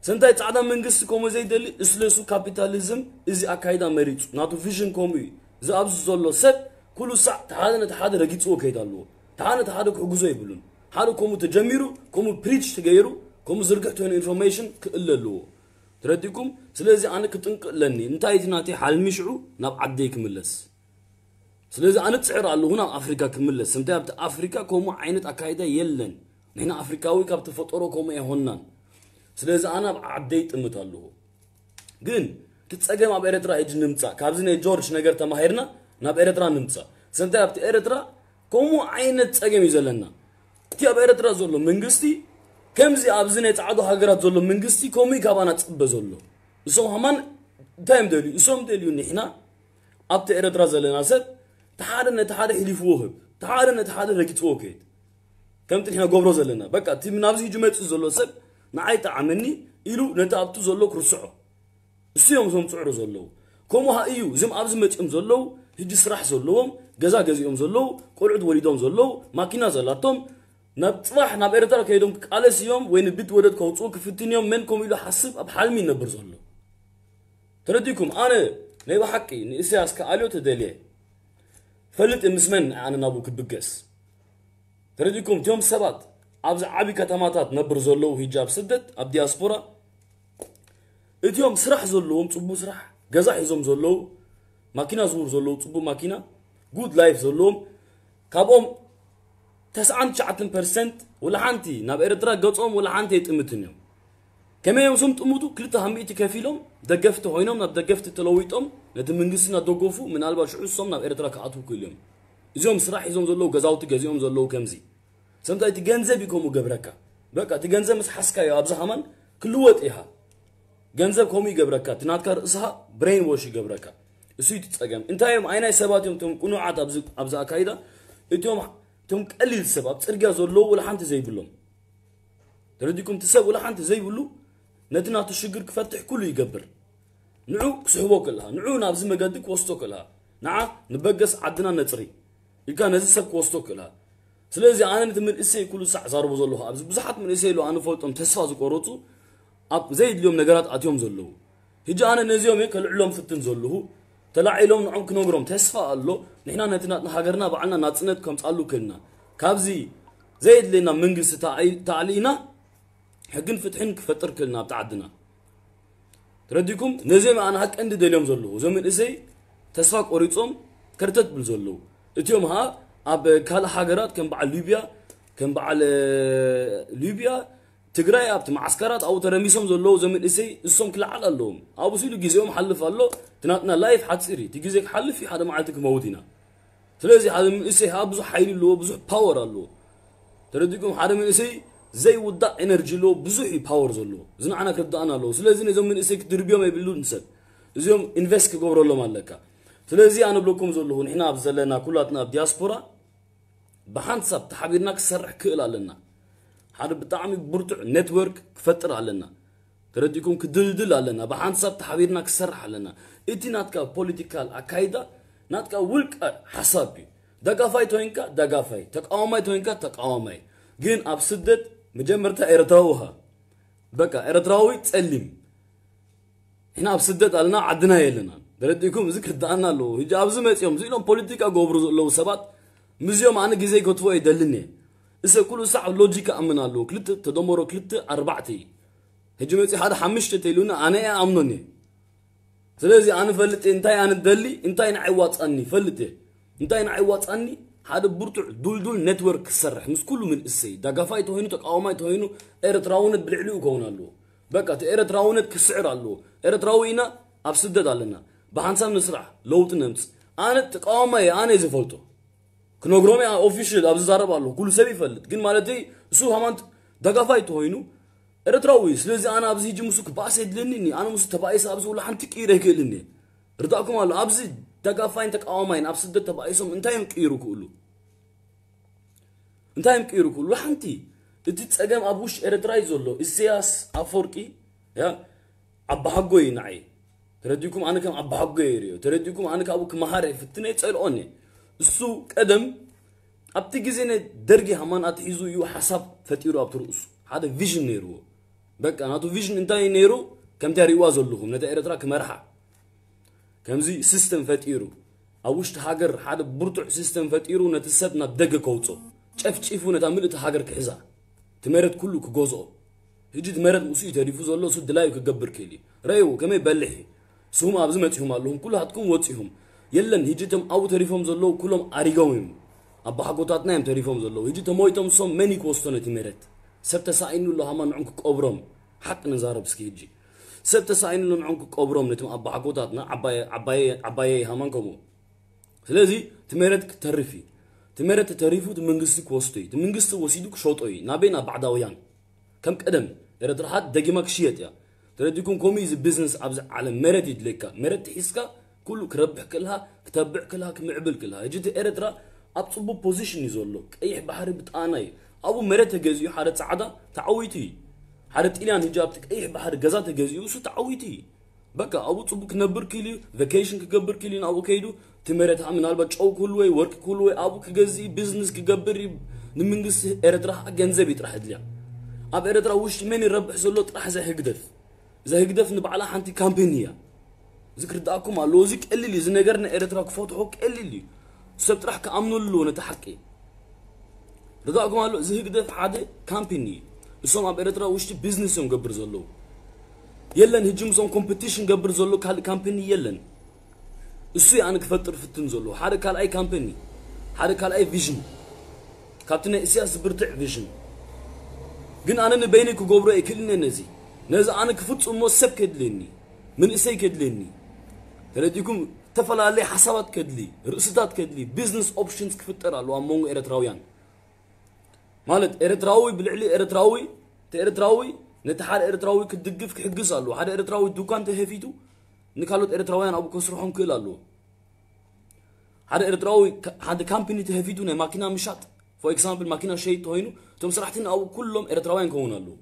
ሰምታይ ጻዕዳ መንግስቲ ከምኡ ዘይደሊ፣ ስለሱ ካፒታሊዝም እዚ ኣካይዳ መሪጹ ናቱ ቪዥን ከምኡ እዩ። እዚ ኣብዚ ዘሎ ሰብ ኩሉ ሳዕ ተሓደ ነቲ ሓደ ረጊጽዎ ከይድ ኣለዎ። ተሓደ ነቲ ሓደ ክሕግዞ ይብሉን። ሓደ ከምኡ ተጀሚሩ፣ ከምኡ ፕሪች ተገይሩ፣ ከምኡ ዝርግሕ ተይኑ ኢንፎርሜሽን ክእል ኣለዎ። ተረዲኩም? ስለዚ ኣነ ክጥንቅ ኣለኒ። እንታይ እቲ ናተይ ሓልሚ ሽዑ ናብ ዓደይ ክምለስ። ስለዚ ኣነ ጽዕር ኣለኹ ናብ ኣፍሪካ ክምለስ። ሰምታይ ኣብቲ ኣፍሪካ ከምኡ ዓይነት ኣካይዳ የለን። ንሕና ኣፍሪካዊ ካብ ተፈጠሮ ከምኡ ኣይሆንናን። ስለዚ ኣነ ኣብ ዓደይ ጥምት ኣለኹ። ግን እቲ ጸገም ኣብ ኤርትራ ሕጂ ንምጻእ። ካብዚ ናይ ጆርጅ ነገር ተማሂርና ናብ ኤርትራ ንምጻእ። ሰምታይ ኣብቲ ኤርትራ ከምኡ ዓይነት ጸገም እዩ ዘለና። እቲ ኣብ ኤርትራ ዘሎ መንግስቲ ከምዚ ኣብዚ ናይ ጻዕዱ ሃገራት ዘሎ መንግስቲ ከምኡ እዩ ካባና ጽበ ዘሎ። እሶም ሃማን እንታይ እዮም ደልዩ? እሶም ደልዩ ንሕና ኣብቲ ኤርትራ ዘለና ሰብ ተሓደ ነቲ ሓደ ሕሊፍዎ ህብ፣ ተሓደ ነቲ ሓደ ረጊጽዎ ከይድ። ከምቲ ንሕና ገብሮ ዘለና። በቃ እቲ ናብዚ ሕጂ መጽእ ዘሎ ሰብ ንዓይ ጠዓመኒ ኢሉ ነቲ ኣብቱ ዘሎ ክርስዖ። እሱ እዮም እዞም ጽዕሩ ዘለዉ። ከምኡ ኸኣ እዩ እዞም ኣብዚ መጺኦም ዘለዉ፣ ሕጂ ስራሕ ዘለዎም፣ ገዛ ገዚኦም ዘለዉ፣ ቆልዑት ወሊዶም ዘለዉ፣ ማኪና ዘላቶም፣ ናብ ጽባሕ ናብ ኤርትራ ከይዶም ክቃለስ እዮም ወይ ንብት ወደት ከውጽኡ ክፍትን እዮም። መን ከምኡ ኢሉ ሓስብ ኣብ ሓልሚ ይነብር ዘሎ። ተረዲኩም? ኣነ ናይ ብሓቂ ንእሰያስ ክኣልዮ ተደልየ ፈልጥ ምስ መን ኣነ ናብኡ ክብገስ። ተረዲኩም? እቲኦም ሰባት ኣብዚ ዓቢ ከተማታት ነብር ዘለዉ ሕጂ ኣብ ስደት ኣብ ዲያስፖራ እቲኦም ስራሕ ዘለዎም ጽቡቅ ስራሕ ገዛ ሒዞም ዘለዉ ማኪና ዝውር ዘለዉ ጽቡቅ ማኪና ጉድ ላይፍ ዘለዎም ካብኦም ተስዓን ትሽዓተን ፐርሰንት ወላ ሓንቲ ናብ ኤርትራ ገጾም ወላ ሓንቲ የጥምትን እዮም። ከመይ እዮም እዞም ጥሙቱ ክልተ ካብ ሚእቲ ከፊሎም ደገፍቲ ኮይኖም ናብ ደገፍቲ ተለዊጦም ነቲ መንግስቲ እናደገፉ ምናልባት ሽዑ እሶም ናብ ኤርትራ ክኣትዉ ክእሉ እዮም። እዚኦም ስራሕ ሒዞም ዘለዉ ገዛውቲ ገዚኦም ዘለዉ ከምዚ ሰምታይ እቲ ገንዘብ እዩ ከምኡ ገብረካ። በቃ እቲ ገንዘብ ምስ ሓስካዮ ኣብዚ ሃማን ክልወጥ ኢኻ። ገንዘብ ከምኡ ይገብረካ። እቲ ናትካ ርእስኻ ብሬን ዎሽ ይገብረካ። እሱ እዩ እቲ ጸገም። እንታይ እዮም ኣይናይ ሰባት እዮም እቶም ቅኑዓት ኣብዚ ኣብዚ ኣካይዳ እቶም እቶም ቀሊል ሰብ ኣብ ጽርግያ ዘለዉ ወላ ሓንቲ ዘይብሎም ተረዲኩም? እቲ ሰብ ወላ ሓንቲ ዘይብሉ ነቲ ናቱ ሽግር ክፈትሕ ኩሉ ይገብር። ንዑ ክስሕቦ ክልሃ ንዑ ናብዚ መገዲ ክወስዶ ክልሃ ንዓ ንበገስ ዓድና ነጽሪ ኢልካ ነዚ ሰብ ክወስዶ ክልሃ። ስለዚ ኣነ ነቲ መንእሰይ ኩሉ ሳዕ ዛርቦ ዘለኹ ኣብዚ ብዙሓት መንእሰይ ኣለዉ ኣነ ፈልጦም ተስፋ ዝቆረጹ ኣብ ዘየድልዮም ነገራት ኣትዮም ዘለዉ። ሕጂ ኣነ ነዚኦም እየ ከልዕሎም ፍትን ዘለኹ። ተላዒሎም ንዖም ክነግሮም ተስፋ ኣሎ። ንሕና ነቲ ናትና ሃገርና ባዕልና ናጽነት ከምጻሉ ክልና ካብዚ ዘየድልየና መንግስቲ ተኣሊእና ሕግን ፍትሕን ክፈጥር ክልና ኣብቲ ዓድና። ተረዲኩም? ነዚኦም ኣነ ሃቀንዲ ደልዮም ዘለኹ እዞም መንእሰይ ተስፋ ቆሪጾም ከርተት ብል ዘለዉ እቲኦም ሃ ኣብ ካልእ ሃገራት ከም በዓል ሊብያ ከም በዓል ሊብያ ትግራይ ኣብቲ ማዓስከራት ኣብኡ ተረሚሶም ዘለዉ እዞም መንእሰይ እሶም ክለዓል ኣለዎም ኣብኡ ሲሉ ግዜኦም ሓልፍ ኣሎ። እቲ ናትና ላይፍ ሓፂር እዩ እቲ ግዜ ክሓልፍ እዩ ሓደ መዓልቲ ክመውት ኢና። ስለዚ ሓደ መንእሰይ ከዓ ብዙሕ ሓይሊ ኣለዎ ብዙሕ ፓወር ኣለዎ። ተረዲኩም? ሓደ መንእሰይ ዘይውዳእ ኤነርጂ ኣለዎ ብዙሕ እዩ ፓወር ዘለዎ እዚ ንዓና ክርዳእና ኣለዎ። ስለዚ ነዞም መንእሰይ ክትድርብዮም የብሉን ሰብ እዚኦም ኢንቨስት ክገብረሎም ኣለካ። ስለዚ ኣነ ብለኩም ዘለኹ ንሕና ኣብ ዘለና ኩላትና ኣብ ዲያስፖራ ብሓንሳብ ተሓቢርና ክሰርሕ ክእል ኣለና። ሓደ ብጣዕሚ ብርቱዕ ኔትወርክ ክፈጥር ኣለና። ተረዲኩም? ክድልድል ኣለና። ብሓንሳብ ተሓቢርና ክሰርሕ ኣለና። እቲ ናትካ ፖለቲካል ኣካይዳ ናትካ ውልቀ ሓሳብ እዩ። ደጋፋይ ተወይንካ ደጋፋይ፣ ተቃዋማይ ተወይንካ ተቃዋማይ። ግን ኣብ ስደት መጀመርታ ኤርትራዊ ሃ በቃ ኤርትራዊ ጸሊም ንሕና ኣብ ስደት ኣለና ዓድና የለና። ተረዲእኩም? እዚ ክርዳኣና ኣለዎ። ሕጂ ኣብዚ መጺኦም እዚ ኢሎም ፖለቲካ ገብሩ ዘለዉ ሰባት ምስዚኦም ኣነ ግዜ ከትፎ ኣይደልን እየ። እሰ ኩሉ ሳዕ ኣብ ሎጂክ ኣምን ኣለዎ። ክልተ ተደመሮ ክልተ ኣርባዕተ እዩ። ሕጂ መጺ ሓደ ሓምሽተ ተይሉና ኣነ እየ ኣምኖን እየ። ስለዚ ኣነ ፈልጥ እየ እንታይ ኣነ ደሊ እንታይ ንዓይ ዋጻኒ ፈልጥ እየ። እንታይ ንዓይ ዋጻኒ ሓደ ብርቱዕ ዱልዱል ኔትወርክ ክሰርሕ ምስ ኩሉ ምንእሰይ ዳጋፋይ ተሆይኑ ተቃዋማይ ተሆይኑ ኤርትራውነት ብልዕሊኡ ከውን ኣለዎ። በቃ እቲ ኤርትራውነት ክስዕር ኣለዎ። ኤርትራዊ ኢና ኣብ ስደት ኣለና። ብሓንሳብ ንስራሕ ለውጢ ነምጽ። ኣነ ተቃዋማይ ኣነ ዝፈልጦ ክነግሮም እያ ኦፊሻል ኣብዚ ዛረብ ኣለኹ ኩሉ ሰብ ይፈልጥ ግን ማለተይ እሱ ሃማንት ደጋፋይ ተኾይኑ ኤርትራዊ እዩ። ስለዚ ኣነ ኣብዚ ሕጂ ምሱ ክባእስ የድልየኒ ኣነ ምሱ ተባኢሰ ኣብዚ ውላ ሓንቲ ቅይር ኣይክእልን እየ። ርዳእኩም ኣሎ ኣብዚ ደጋፋይን ተቃዋማይን ኣብ ስደት ተባኢሶም እንታይ እዮም ቅይሩ ክእሉ እንታይ እዮም ቅይሩ ክእሉ ሓንቲ እቲ ጸገም ኣብ ውሽጢ ኤርትራ እዩ ዘሎ። ኢሳያስ ኣፈወርቂ ያ ኣባሓጎ እዩ ንዓይ። ተረዲእኩም? ኣነ ከም ኣባሓጎ እየ ይርእዮ። ተረዲእኩም? ኣነ ካብኡ ክመሃር እየ፣ ፍትነ እየ፣ ጸልኦን እየ። እሱ ቀደም ኣብቲ ግዜ ናይ ደርጊ ሃማን ኣትሒዙ እዩ ሓሳብ ፈጢሩ ኣብቲ ርእሱ። ሓደ ቪዥን ነይርዎ። በቃ ናቱ ቪዥን እንታይ እዩ ነይሩ? ከምቲ ርእዋ ዘለኹም ነታ ኤርትራ ክመርሓ ከምዚ ሲስተም ፈጢሩ፣ ኣብ ውሽጢ ሃገር ሓደ ብርቱዕ ሲስተም ፈጢሩ ነቲ ሰብ ናብ ደገ ከውጾ፣ ጨፍጪፉ ነታ ምልእቲ ሃገር ክሕዛ፣ እቲ መሬት ኩሉ ክገዝኦ። ሕጂ እቲ መሬት ምስኡ እዩ ተሪፉ ዘሎ፣ እሱ ድላዩ ክገብር ክእል እዩ። ረእይዎ ከመይ በልሕ እዩ። ስሁም ኣብዚ መጺኹም ኣለኹም፣ ኩላትኩም ወጺኹም። የለን፣ ሕጂ እቶም ኣብኡ ተሪፎም ዘለዉ ኩሎም ኣሪጎም እዮም። ኣባሓጎታትና እዮም ተሪፎም ዘለዉ። ሕጂ ተሞይቶም እሶም መን እዩ ክወስዶ ነቲ መሬት? ሰብ ተሳኢኑ ኣሎ ሃማ ንዑም ክቀብሮም። ሓቂ ንዛረብ እስኪ ሕጂ። ሰብ ተሳኢኑ ኣሎ ንዑም ክቀብሮም ነቶም ኣባሓጎታትና ዓባየ ዓባየ ዓባየ ሃማን ከምኡ። ስለዚ እቲ መሬት ክተርፍ እዩ። እቲ መሬት ተተሪፉ እቲ መንግስቲ ክወስዶ እዩ። እቲ መንግስቲ ወሲዱ ክሸጦ እዩ። ናበይ? ናብ ባዕዳውያን። ከም ቀደም ኤርትራ ሓድ ደጊማ ክሽየጥ እያ። ተረዲኩም? ከምኡ እዩ እዚ ቢዝነስ ኣብዚ ዓለም። መሬት ይድለካ። መሬት ትሒዝካ ኩሉ ክረብሕ ክልሃ፣ ክተብዕ ክልሃ፣ ክምዕብል ክልሃ። ሕጂ እቲ ኤርትራ ኣብ ጽቡቅ ፖዚሽን እዩ ዘሎ። ቀይሕ ባሕሪ ብጣና እዩ። ኣብኡ መሬት ተገዚኡ ሓደ ጻዕዳ ተዓዊቱ እዩ። ሓደ ጥልያን ሕጂ ኣብቲ ቀይሕ ባሕሪ ገዛ ተገዚኡ እሱ ተዓዊቱ እዩ። በቃ ኣብኡ ጽቡቅ ክነብር ክኢሉ እዩ፣ ቫኬሽን ክገብር ክኢሉ እዩ፣ ናብኡ ከይዱ እቲ መሬት ምናልባት ጨው ክህልዎ እዩ፣ ወርቂ ክህልዎ እዩ፣ ኣብኡ ክገዝእ እዩ፣ ቢዝነስ ክገብር እዩ፣ ንምንግስቲ ኤርትራ ገንዘብ እዩ ጥራሕ ኣድልያ። ኣብ ኤርትራ ውሽጢ መን ይረብሕ ዘሎ? ጥራሕ እዛ ህግደፍ። እዛ ህግደፍ ንባዕላ ሓንቲ ካምፔን እያ። እዚ ክርድኣኩም ኣለዎ። እዚ ቀሊል እዩ። እዚ ነገር ንኤርትራ ክፈትሖ ቀሊል እዩ። ሰብ ጥራሕ ክኣምነሉ ኣለዎ ነቲ ሓቂ። ርዳእኩም ኣሎ። እዚ ህግደፍ ሓደ ካምፔን እዩ። እሶም ኣብ ኤርትራ ውሽጢ ቢዝነስ እዮም ገብር ዘለዉ። የለን፣ ህጂ ምሶም ኮምፒቲሽን ገብር ዘሎ ካልእ ካምፔን የለን። እሱ እዩ ኣነ ክፈጥር ፍትን ዘሎ ሓደ ካልኣይ ካምፔን፣ ሓደ ካልኣይ ቪዥን፣ ካብቲ ናይ እስያስ ዝብርትዕ ቪዥን። ግን ኣነ ንበይነይ ክገብሮ ኣይክእልን እየ። ነዚ ነዚ ኣነ ክፍጽሞ ሰብ ከድልየኒ፣ መንእሰይ ከድልየኒ፣ ተረዲኩም? ዝተፈላለየ ሓሳባት ከድሊ፣ ርእስታት ከድሊ፣ ቢዝነስ ኦፕሽንስ ክፍጠር ኣለዎ ኣብ መንጎ ኤርትራውያን። ማለት ኤርትራዊ ብልዕሊ ኤርትራዊ፣ እቲ ኤርትራዊ ነቲ ሓደ ኤርትራዊ ክድግፍ ክሕግዝ ኣለዎ። ሓደ ኤርትራዊ ዱኳን ተኸፊቱ ንካልኦት ኤርትራውያን ኣብኡ ከስርሖም ክእል ኣለዎ። ሓደ ኤርትራዊ ካ- ሓደ ካምፕኒ ተኸፊቱ ናይ ማኪና ምሻጥ፣ ፎር ኤግዛምፕል ማኪና ሸይጥ ተኮይኑ እቶም ሰራሕተኛ ኣብኡ ኩሎም ኤርትራውያን ክኸውን ኣለዎ።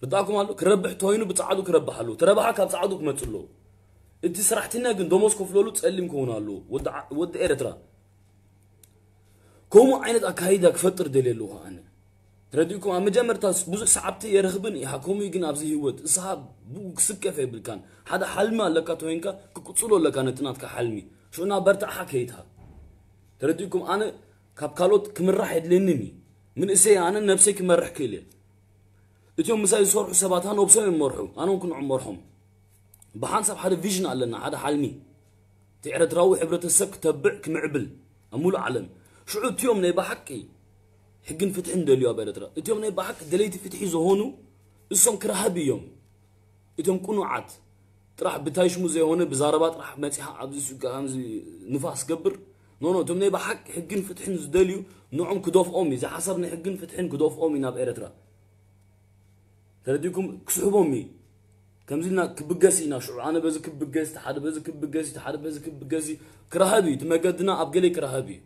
ርዳእኩም ኣሎ። ክረብሕ ተኮይኑ ብጻዕዱ ክረብሕ ኣለዎ። ተረባሓ ካብ ጻዕዱ ክመጽእ ኣለዎ። እቲ ሰራሕተኛ ግን ደሞዝ ከፍለሉ ጸሊም ክኸውን ኣለዎ። ወዲ ዓ- ወዲ ኤርትራ ከምኡ ዓይነት ኣካይዳ ክፈጥር ደልየ ኣለኹ ኣነ። ተረዲእኩም? ኣብ መጀመርታ ብዙሕ ሰዓብቲ የረኽብን ኢኻ። ከምኡ ግን ኣብዚ ህይወት እስኻ ብኡ ክስከፍ የብልካን። ሓደ ሓልሚ ኣለካ ተኮይንካ ክቅጽሎ ኣለካ ነቲ ናትካ ሓልሚ። ሽዑ ናብ በርትዕኻ ከይትሃብ። ተረዲእኩም? ኣነ ካብ ካልኦት ክምራሕ የድልየንን እዩ። ምንእሰይ ኣነ ነብሰይ ክመርሕ ክእል እየ። እቲኦም ምሳይ ዝሰርሑ ሰባት ነብሶም እዮም መርሑ፣ ኣነ እውን ክንዑ መርሖም። ብሓንሳብ ሓደ ቪዥን ኣለና፣ ሓደ ሓልሚ። እቲ ኤርትራዊ ሕብረተሰብ ክተብዕ ክምዕብል ኣብ ሙሉእ ዓለም። ሽዑ እቲኦም ናይ ብሓቂ ሕግን ፍትሕን ደልዩ ኣብ ኤርትራ። እቲኦም ናይ ብሓቂ ደለይቲ ፍትሒ ዝኾኑ እሶም ክረሃብ እዮም። እቶም ቅኑዓት ጥራሕ ብታይ ሽሙ ዘይሆነ ብዛረባ ጥራሕ መጺሓ ኣብዚ ሱ- ከምዚ ንፋስ ገብር። ኖ ኖ፣ እቶም ናይ ብሓቂ ሕግን ፍትሕን ዝደልዩ ንዖም ክደፍኦም እዩ። እዚ ሓሳብ ናይ ሕግን ፍትሕን ክደፍኦም እዩ ናብ ኤርትራ። ተረዲኩም? ክስሕቦም እዩ። ከምዚ ኢልና ክብገስ ኢና። ሽዑ ኣነ በዚ ክብገስ፣ እቲ ሓደ በዚ ክብገስ፣ እቲ ሓደ በዚ ክብገስ እዩ። ክረሃብ እዩ። እቲ መገድና ኣብ ገለ ክረሃብ እዩ።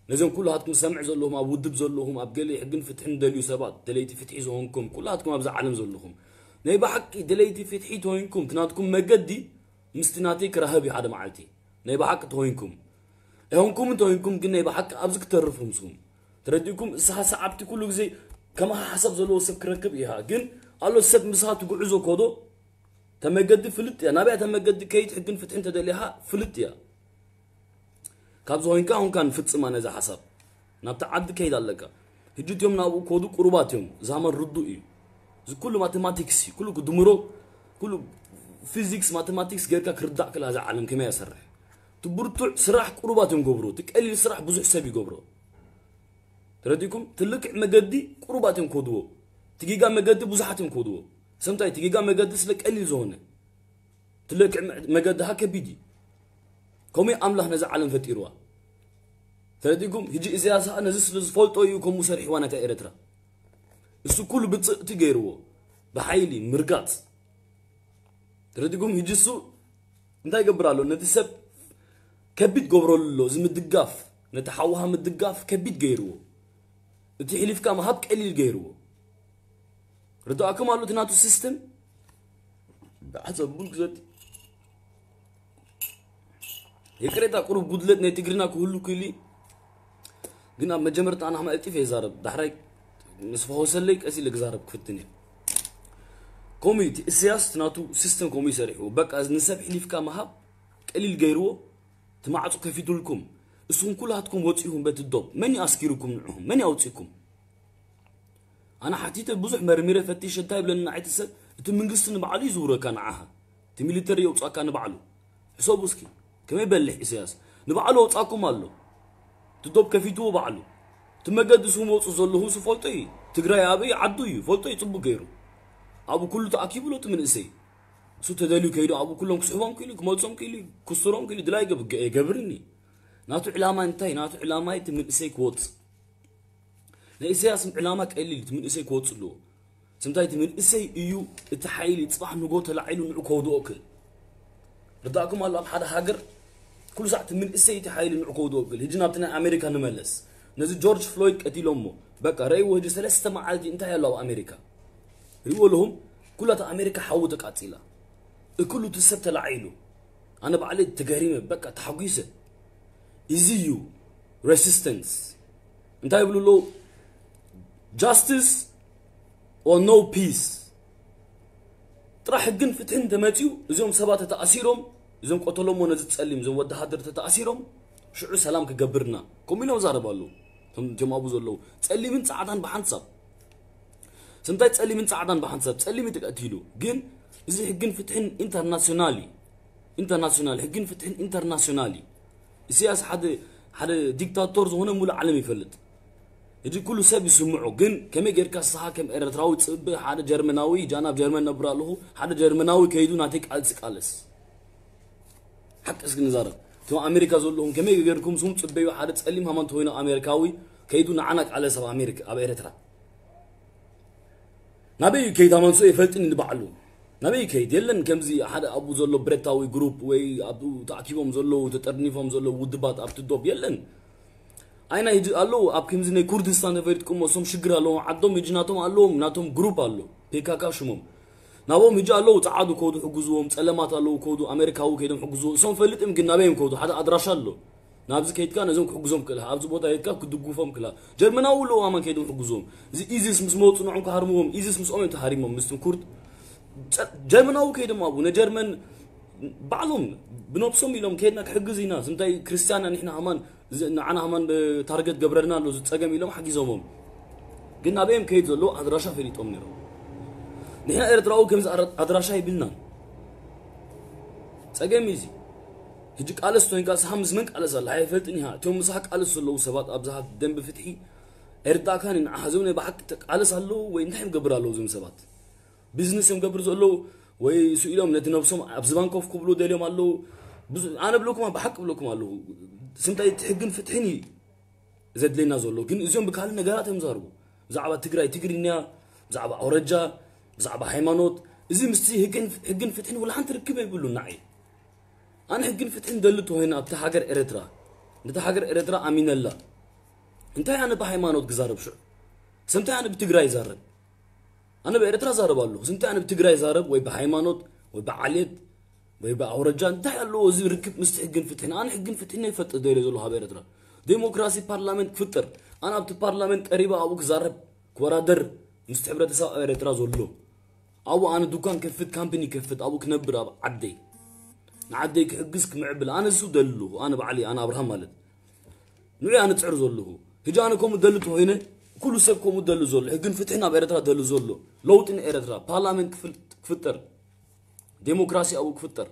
ነዞም ኩላትኩም ሰምዕ ዘለኹም፣ ኣብ ውድብ ዘለኹም፣ ኣብ ገለ ሕግን ፍትሕን ደልዩ ሰባት፣ ደለይቲ ፍትሒ ዝኾንኩም ኩላትኩም ኣብዚ ዓለም ዘለኹም፣ ናይ ብሓቂ ደለይቲ ፍትሒ ተኮይንኩም እቲ ናትኩም መገዲ ምስቲ ናተይ ክረሃብ እዩ ሓደ መዓልቲ። ናይ ብሓቂ ተኮይንኩም ኣይኮንኩም እንተኮይንኩም ግን ናይ ብሓቂ ኣብዚ ክተርፉ ምስኹም ተረዲእኩም። እስኻ ሰዓብቲ ኩሉ ግዜ ከማኻ ሓሳብ ዘለዎ ሰብ ክረክብ ኢኻ። ግን ኣሎ ሰብ ምሳኻ ትጉዕዞ ኮዶ ተመገዲ ፍልጥ እያ። ናብያ ተመገዲ ከይድ ሕግን ፍትሕን ተደሊኻ ፍልጥ እያ። ካብ ዝኾንካ ሆንካ ንፍጽማ ነዛ ሓሳብ ናብቲ ዓዲ ከይድ ኣለካ። ሕጂ እትዮም ናብኡ ኮዱ ቁሩባት እዮም። ዛመን ርዱእ እዩ። እዚ ኩሉ ማቴማቲክስ እዩ። ኩሉ ክድምሮ፣ ኩሉ ፊዚክስ ማቴማቲክስ ጌርካ ክርዳእ ክላ እዛ ዓለም ከመይ እያ ሰርሕ። እቲ ብርቱዕ ስራሕ ቁሩባት እዮም ገብሮ። እቲ ቀሊል ስራሕ ብዙሕ ሰብ ይገብሮ። ተረዲእኩም? ትልክዕ መገዲ ቁሩባት እዮም ከድዎ። ትጊጋ መገዲ ብዙሓት እዮም ከድዎ። ሰምታይ ትጊጋ መገዲ ስለ ቀሊል ዝኾነ ትልክዕ መ- መገዲ ሃ ከቢድ እዩ። ከምኡ ኣምላኽ ነዚ ዓለም ፈጢርዋ። ተረዲእኩም? ሕጂ ኢሳያስ ኸዓ ነዚ ስለ ዝፈልጦ እዩ ከምኡ ሰሪሕዋ ነታ ኤርትራ። እሱ ኩሉ ብጽእቲ ገይርዎ ብሓይሊ ምርጋጽ። ተረዲእኩም? ሕጂ እሱ እንታይ ይገብር ኣሎ? ነቲ ሰብ ከቢድ ገብረሉ ኣሎ። እዚ ምድጋፍ፣ ነቲ ሓውሃ ምድጋፍ ከቢድ ገይርዎ። እቲ ሒልፍካ ምሃብ ቀሊል ገይርዎ። ርዳእኩም ኣሎ እቲ ናቱ ሲስተም። ብዓጸ ቡን ክዘቲ ይቅሬታ፣ ቁሩብ ጉድለት ናይ ትግርና ክህሉ ክሊ። ግን ኣብ መጀመርታ ኣና ከማ እልጢፍ ይዛረብ፣ ዳሕራይ ምስ ፈወሰለይ ቀስ ኢለ ክዛረብ ክፍትን እየ። ከምኡ እዩ እቲ እስያስ ናቱ ሲስተም ከምኡ ይሰሪሕዎ። በቃ ንሰብ ሒልፍካ ምሃብ ቀሊል ገይርዎ። እቲ ማዕጾ ከፊቱልኩም፣ እስኹም ኩላትኩም ወጺኹም በቲ ዶብ። መን ይኣስኪሩኩም ንዕኹም? መን ያውጺኩም? ኣነ ሓቲተ ብዙሕ መርሚረ ፈቲሸ እንታይ ይብለኒ ንዓይቲ ሰብ፣ እቲ መንግስቲ ንባዕሉ ይዝውረካ ንዓኻ። እቲ ሚሊተሪ የውጻካ ንባዕሉ። ሕሰቡ እስኪ፣ ከመይ በልሕ ኢሳያስ? ንባዕሉ ወጻኩም ኣሎ። እቲ ዶብ ከፊትዎ ባዕሉ። እቲ መገዲ ስም ወጹ ዘለኹም ሱ ፈልጦ እዩ። ትግራይ ኣበይ ዓዱ እዩ ፈልጦ እዩ ጽቡቅ ገይሩ። ኣብኡ ኩሉ ተኣኪቡ ሎ እቲ መንእሰይ። እሱ ተደልዩ ከይዱ ኣብኡ ኩሎም ክስሕቦም ክኢሉ ክመልሶም ክኢሉ ክስሮም ክኢሉ ድላይ ገብ- የገብርኒ። ናቱ ዕላማ እንታይ? ናቱ ዕላማ እቲ መንእሰይ ክወጽእ። ናይ ኢሳያስ ዕላማ ቀሊል እቲ መንእሰይ ክወጽእ ኣለዎ። ስምታይ እቲ መንእሰይ እዩ እቲ ሓይሊ ጽባሕ ንጎ ተላዒሉ ንዑ ከውድኦ ክእል። ርዳእኩም ኣሎ ኣብ ሓደ ሃገር ኩሉ ሳዕ እቲ መንእሰይ እቲ ሓይሊ ንዑ ከውድኦ ክእል። ህጂ ናብቲ ናይ ኣሜሪካ ንመለስ። ነዚ ጆርጅ ፍሎይድ ቀቲሎሞ በቃ ረእይዎ ህጂ ሰለስተ መዓልቲ እንታይ ኣሎ ኣብ ኣሜሪካ ሪእዎ ኣለኹም። ኩላታ ኣሜሪካ ሓዊ ተቃጺላ። እኩሉ እቲ ሰብ ተላዒሉ። ኣነ ባዕለይ ተገሪመ በቃ ተሓጒሰ። እዚ እዩ resistance። እንታይ ይብሉ ኣለዉ? Justice or no peace። ጥራሕ ሕግን ፍትሕን ተመፅዩ እዞም ሰባት ተተኣሲሮም እዞም ቆተሎሞ ነዚ ፀሊም እዞም ወዳሃደር ተተኣሲሮም ሽዑ ሰላም ክገብርና ከምኡ ኢሎም ዛረብ ኣለዉ። እቶም ኣብኡ ዘለዉ ፀሊምን ፃዕዳን ብሓንሳብ ስምታይ ፀሊምን ፃዕዳን ብሓንሳብ ፀሊም እዩ ተቀቲሉ። ግን እዚ ሕግን ፍትሕን ኢንተርናሲዮናል እዩ። ኢንተርናሲዮናል ሕግን ፍትሕን ኢንተርናሲዮናል እዩ። ኢሳያስ ሓደ ሓደ ዲክታቶር ዝኾነ ሙሉ ዓለም ይፈልጥ። ሕጂ ኩሉ ሰብ ይስምዖ። ግን ከመይ ጌርካ ንስኻ ከም ኤርትራዊ ጽብእ ሓደ ጀርመናዊ ጃና ኣብ ጀርመን ነብር ኣለኹ ሓደ ጀርመናዊ ከይዱ ናተይ ቃልሲ ቃለስ ሓቂ እስኪ ንዛረብ። እቶም ኣሜሪካ ዘለኹም ከመይ ጌርኩም ስም ጽበዩ ሓደ ጸሊም ሃማኖት ኮይኑ ኣሜሪካዊ ከይዱ ንዓና ቃለስ ኣብ ኣሜሪካ ኣብ ኤርትራ ናበይ ከይድ ሃማኖት ይፈልጥን ንባዕሉ ናበይ ከይድ የለን። ከምዚ ሓደ ኣብኡ ዘሎ ብረታዊ ግሩፕ ወይ ኣብኡ ተኣኪቦም ዘለዉ ተጠርኒፎም ዘለዉ ውድባት ኣብቲ ዶብ የለን። ኣይና ይድ ኣለዉ ኣብ ከምዚ ናይ ኩርድስታን ተፈሪጥኩም እሶም ሽግር ኣለዎም ዓዶም ህጂ ናቶም ኣለዎም ናቶም ግሩፕ ኣሎ ፔካካ ሽሞም ናብኦም ህጂ ኣለዉ ጸዓዱ ከውዱ ሕግዝዎም ጸለማት ኣለዉ ከውዱ ኣሜሪካዊ ከይዶም ሕግዝዎ እሶም ፈልጥም ግን ናበይ እዮም ከውዱ ሓደ ኣድራሻ ኣሎ ናብዚ ከይድካ ነዞም ክሕግዞም ክእልካ ኣብዚ ቦታ ከይድካ ክድግፎም ክላ ጀርመናዊ ኣለዉ ኣማን ከይዶም ሕግዝዎም እዚ ኢዚስ ምስ መወፁ ንዖም ክሃርምዎም ኢዚስ ምስኦም እዮም ተሃሪሞም ምስቶም ኩርድ ጀርመናዊ ከይዶም ኣብኡ ነጀርመን ባዕሎም ብነብሶም ኢሎም ከይድና ክሕግዝ ኢና እንታይ ክርስትያና ንሕና ሃማን ንዓና ሃማን ታርገት ገብረልና ኣሎ ዝፀገም ኢሎም ሓጊዞሞም ግን ናበዮም ከይድ ዘሎ ኣድራሻ ፈሊጦም ነይሮም ንሕና ኤርትራዊ ከምዚ ኣድራሻ ይብልናን ፀገም እዩ እዚ ሕጂ ቃለስ ኮይንካ ስሓ ምስ መን ቃለስ ኣላ ኣይፈልጥን ኢኻ እቶም ምሳኻ ቃለስ ዘለዉ ሰባት ኣብዝሃ ደንቢ ፍትሒ ኣይርዳእካን እዩ ንዓኻ እዞም ናይ ብሓቂ ቃለስ ኣለዉ ወይ እንታይ እዮም ገብር ኣለዉ እዞም ሰባት ቢዝነስ እዮም ገብር ዘለዉ ወይ ስኢሎም ነቲ ነብሶም ኣብዚ ባንክ ኮፍ ክብሉ ደልዮም ኣለዉ ኣነ ብለኩም ብሓቂ ብለኩም ኣለዉ ስምታይ እቲ ሕግን ፍትሕን እዩ ዘድለየና ዘሎ ግን እዚኦም ብካልእ ነገራት እዮም ዝዛርቡ ብዛዕባ ትግራይ ትግርኛ ብዛዕባ ኣውረጃ ብዛዕባ ሃይማኖት እዚ ምስቲ ህግን ፍትሕን ወላ ሓንቲ ርክብ የብሉ ንዓይ ኣነ ህግን ፍትሕን ደሊ ተኮይነ ኣብቲ ሃገር ኤረትራ ነቲ ሃገር ኤረትራ ኣሚነላ እንታይ ኣነ ብሃይማኖት ክዛረብ ሽዑ ስምታይ ኣነ ብትግራይ ይዛረብ ኣነ ብኤረትራ ዛረብ ኣለኹ ስምታይ ኣነ ብትግራይ ዛረብ ወይ ብሃይማኖት ወይ ብዓሌት ወይ ብኣውረጃ እንታይ ኣለዎ እዚ ርክብ ምስቲ ሕግን ፍትሕን ኣነ ሕግን ፍትሕን ይፈጥር ደለ ዘለኹ ኣብ ኤረትራ ዴሞክራሲ ፓርላመንት ክፍጠር ኣነ ኣብቲ ፓርላመንት ቀሪበ ኣብኡ ክዛረብ ክወዳደር ምስቲ ሕብረተሰብ ኣብ ኤረትራ ዘሎ ኣብኡ ኣነ ዱካን ከፍት ካምፕኒ ከፍት ኣብኡ ክነብር ኣብ ዓደይ ንዓደይ ክሕግዝ ክምዕብል ኣነ እሱ ደልኹ ኣነ ባዕለይ ኣነ ኣብርሃም ማለት ንዑ ኣነ ጽዕር ዘለኹ ህጂ ኣነ ከምኡ ደሊ ተኾይነ ኩሉ ሰብ ከምኡ ደሊ ዘሎ ሕግን ፍትሕን ኣብ ኤረትራ ደሊ ዘሎ ለውጢ ንኤረትራ ፓርላመንት ክፍጠር ዴሞክራሲ ኣብኡ ክፍጠር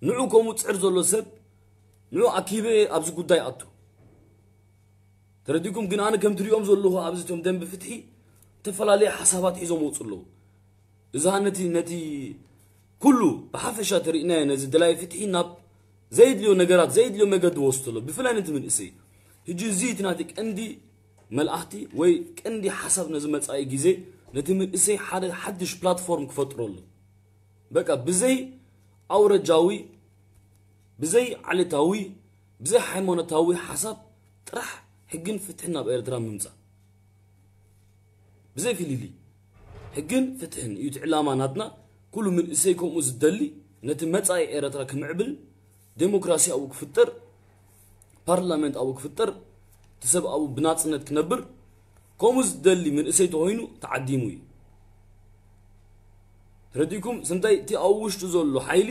ንዑ ከምኡ ጽዕር ዘሎ ሰብ ንዑ ኣኪበ ኣብዚ ጉዳይ ኣቱ ተረዲኩም ግን ኣነ ከም ትሪኦም ዘለኹ ኣብዚ ቶም ደንብ ፍትሒ ዝተፈላለየ ሓሳባት ሒዞም ወፁ ኣለዉ እዛ ነቲ ነቲ ኩሉ ብሓፈሻ ተሪእናዮ ነዚ ደላይ ፍትሒ ናብ ዘየድልዮ ነገራት ዘየድልዮ መገዲ ወስዶ ኣሎ ብፍላይ ነቲ መንእሰይ ሕጂ እዚ እቲ ናቲ ቀንዲ መልኣኽቲ ወይ ቀንዲ ሓሳብ ነዚ መጻኢ ግዜ ነቲ መንእሰይ ሓደ ሓድሽ ፕላትፎርም ክፈጥረሉ በቃ ብዘይ ኣውረጃዊ ብዘይ ዓሌታዊ ብዘይ ሃይማኖታዊ ሓሳብ ጥራሕ ሕግን ፍትሕን ናብ ኤርትራ ምምጻእ ብዘይ ፍልልይ። ሕግን ፍትሕን እዩ እቲ ዕላማ ናትና። ኩሉ መንእሰይ ከምኡ ዝደሊ፣ ነቲ መጻኢ ኤርትራ ክምዕብል፣ ዴሞክራሲ ኣብኡ ክፍጠር፣ ፓርላመንት ኣብኡ ክፍጠር፣ እቲ ሰብ ኣብኡ ብናጽነት ክነብር፣ ከምኡ ዝደሊ መንእሰይ ተኾይኑ ተዓዲሙ እዩ። ተረዲእኩም? ስንታይ እቲ ኣብ ውሽጡ ዘሎ ሓይሊ፣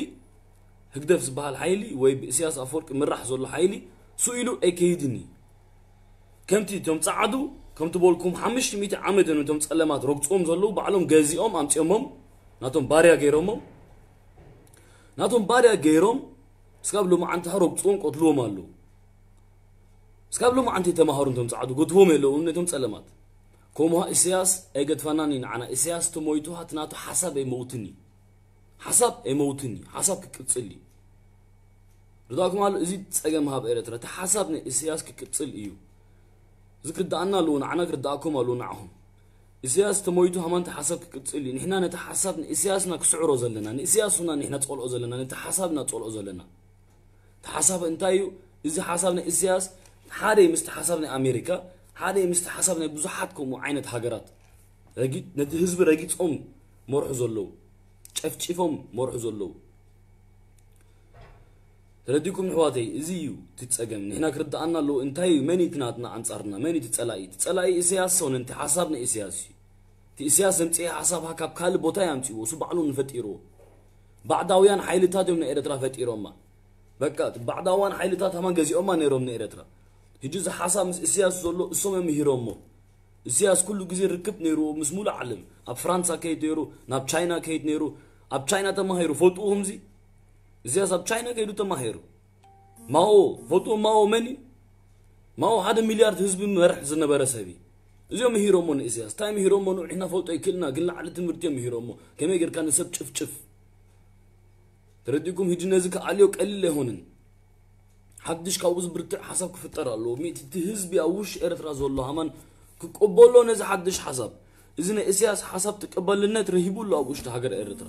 ህግደፍ ዝበሃል ሓይሊ ወይ ብእስያስ ኣፈወርቂ ምራሕ ዘሎ ሓይሊ፣ ስኡ ኢሉ ኣይከይድን እዩ። ከምቲ እቶም ጸዓዱ፣ ከምቲ በልኩም ሓሙሽተ ሚእቲ ዓመት እዮም እቶም ጸለማት ረግጽዎም ዘለዉ፣ ባዕሎም ገዚኦም ኣምጺኦሞም፣ ናቶም ባርያ ገይሮሞም፣ ናቶም ባርያ ገይሮም፣ እስካብ ሎማዓንቲ ረግጽዎም ቀትልዎም ኣለዉ። እስካብ ሎማዓንቲ ተማሃሩ እቶም ጸዓዱ፣ ገትዎም የለውን ነቶም ጸለማት። ከምኡ ኢሳያስ ኣይገድፈናን እዩ ንዓና። ኢሳያስ ተሞይቱ፣ እቲ ናቱ ሓሳብ ኣይመውትን እዩ። ሓሳብ ኣይመውትን እዩ። ሓሳብ ክቅጽል እዩ። ርዳእኩም ኣሎ፣ እዚ ጸገም ሃብ ኤርትራ። እቲ ሓሳብ ናይ ኢሳያስ ክቅጽል እዩ። እዚ ክርዳኣና ኣለዎ፣ ንዓና ክርዳኣኩም ኣለዎ፣ ንዓኹም። ኢሳያስ ተሞይቱ ሃማን እቲ ሓሳብ ክቅጽል እዩ። ንሕና ነቲ ሓሳብ ንኢሳያስና ክስዕሮ ዘለና፣ ንኢሳያስ ና ንሕና ጸልኦ ዘለና፣ ነቲ ሓሳብና ጸልኦ ዘለና። እቲ ሓሳብ እንታይ እዩ? እዚ ሓሳብ ናይ ኢሳያስ ሓደ ምስቲ ሓሳብ ናይ ኣሜሪካ፣ ሓደ ምስቲ ሓሳብ ናይ ብዙሓት ከምኡ ዓይነት ሃገራት። ረጊ-፣ ነቲ ህዝቢ ረጊጾም መርሑ ዘለዉ፣ ጨፍጪፎም መርሑ ዘለዉ። ተረዲእኩም ኣሕዋተይ፣ እዚ እዩ እቲ ጸገም። ንሕና ክርድኣና ኣለዎ። እንታይ እዩ? መን እዩ እቲ ናትና ኣንጻርና? መን እዩ እቲ ጸላኢ? እቲ ጸላኢ ኢሳያስ ሰው ነንቲ ሓሳብ ናይ ኢሳያስ እዩ። እቲ ኢሳያስ ዘምጽኤ ሓሳብ ካብ ካልእ ቦታ እዩ ኣምጺእዎ። እሱ ባዕሉ ንፈጢርዎ። ባዕዳውያን ሓይልታት እዮም ንኤርትራ ፈጢሮማ። በቃ፣ እቲ ባዕዳውያን ሓይልታት ሃማን ገዚኦማ ነይሮም ንኤርትራ። ሕጂ እዚ ሓሳብ ምስ ኢሳያስ ዘሎ እሶም እዮም ምሂሮሞ። ኢሳያስ ኩሉ ግዜ ርክብ ነይርዎ ምስ ሙሉእ ዓለም። ኣብ ፍራንሳ ከይድ ነይሩ፣ ናብ ቻይና ከይድ ነይሩ። ኣብ ቻይና ተማሂሩ፣ ፈልጥዎ ከምዚ? ኢሳያስ ኣብ ቻይና ከይዱ ተማሂሩ። ማኦ፣ ፈልጥዎ ማኦ መን እዩ? ማኦ ሓደ ሚልያርድ ህዝቢ መርሕ ዝነበረ ሰብ እዩ። እዚኦም ምሂሮሞ ንኢሳያስ። እንታይ ምሂሮሞ? ንዑ ንሕና ፈልጦ ይክእልና፣ ግን ላዕሊ ትምህርቲ እዮም ምሂሮሞ። ከመይ ጌርካ ንሰብ ጭፍጭፍ? ተረዲእኩም? ሕጂ ነዚ ክኣልዮ ቀሊል ኣይሆንን። ሓድሽ ካብኡ ዝብርትዕ ሓሳብ ክፍጠር ኣለዎ። ሚእቲ እቲ ህዝቢ ኣብ ውሽጢ ኤርትራ ዘሎ ሃማን ክቀበሎ ነዚ ሓድሽ ሓሳብ። እዚ ናይ ኢሳያስ ሓሳብ ተቀባልነት ረሂቡ ኣሎ ኣብ ውሽጢ ሃገር ኤርትራ።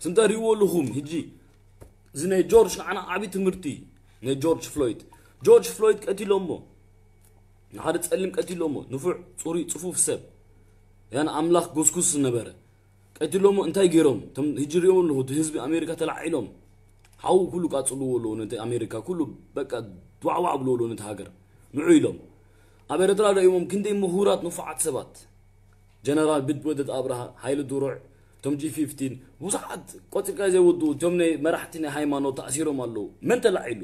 ስንታ ሪእዎ ኣለኹም ሕጂ። እዚ ናይ ጆርጅ ንዓና ዓቢ ትምህርቲ። ናይ ጆርጅ ፍሎይድ። ጆርጅ ፍሎይድ ቀቲሎሞ። ንሓደ ጸሊም ቀቲሎሞ። ንፉዕ፣ ጽሩይ፣ ጽፉፍ ሰብ። ያን ኣምላኽ ጎስጉስ ዝነበረ። ቀቲሎሞ እንታይ ገይሮም? እቶም ሕጂ ሪእዎም ኣለኹ፣ እቲ ህዝቢ ኣሜሪካ ተላዒሎም። ሓው ኩሉ ቃጽልዎ ኣለዎ፣ ነቲ ኣሜሪካ ኩሉ በቃ ዋዕዋዕ ብልዎ ኣለዎ ነቲ ሃገር። ንዑ ኢሎም። ኣብ ኤርትራ ሪእዎም ክንደይ ምሁራት ንፉዓት ሰባት። ጀነራል ቢትወደድ ኣብርሃ፣ ሃይለ ዱሩዕ፣ እቶም ጂ ፊፍቲን፣ ብዙሓት ቆጺርካ ዘይወድኡ፣ እቶም ናይ መራሕቲ ናይ ሃይማኖት ተኣሲሮም ኣለዉ። መን ተላዒሉ?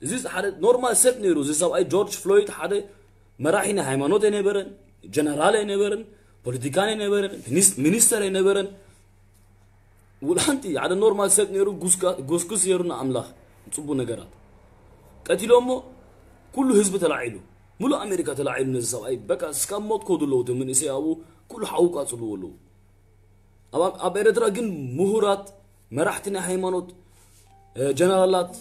እዚ ሓደ ኖርማል ሰብ ነይሩ። እዚ ሰብኣይ ጆርጅ ፍሎይድ ሓደ መራሒ ናይ ሃይማኖት ኣይነበረን፣ ጀነራል ኣይነበረን፣ ፖለቲካን ኣይነበረን፣ ሚኒስ-፣ ሚኒስተር ኣይነበረን። ውላ ሓንቲ ሓደ ኖርማል ሰብ ነይሩ፣ ጉስካ-፣ ጉስኩስ ነይሩ ንኣምላኽ፣ ጽቡቕ ነገራት። ቀቲሎሞ ኩሉ ህዝቢ ተላዒሉ፣ ሙሉእ ኣሜሪካ ተላዒሉ ነዚ ሰብኣይ። በቃ እስካብ ሞት ከዱ ኣለዉ፣ እቲ መንእሰይ ኣብኡ ኩሉ ሓዉ ቃጽልዎ ኣለዉ። ኣብ፣ ኣብ ኤርትራ ግን ምሁራት፣ መራሕቲ ናይ ሃይማኖት፣ እ፣ ጀነራላት፣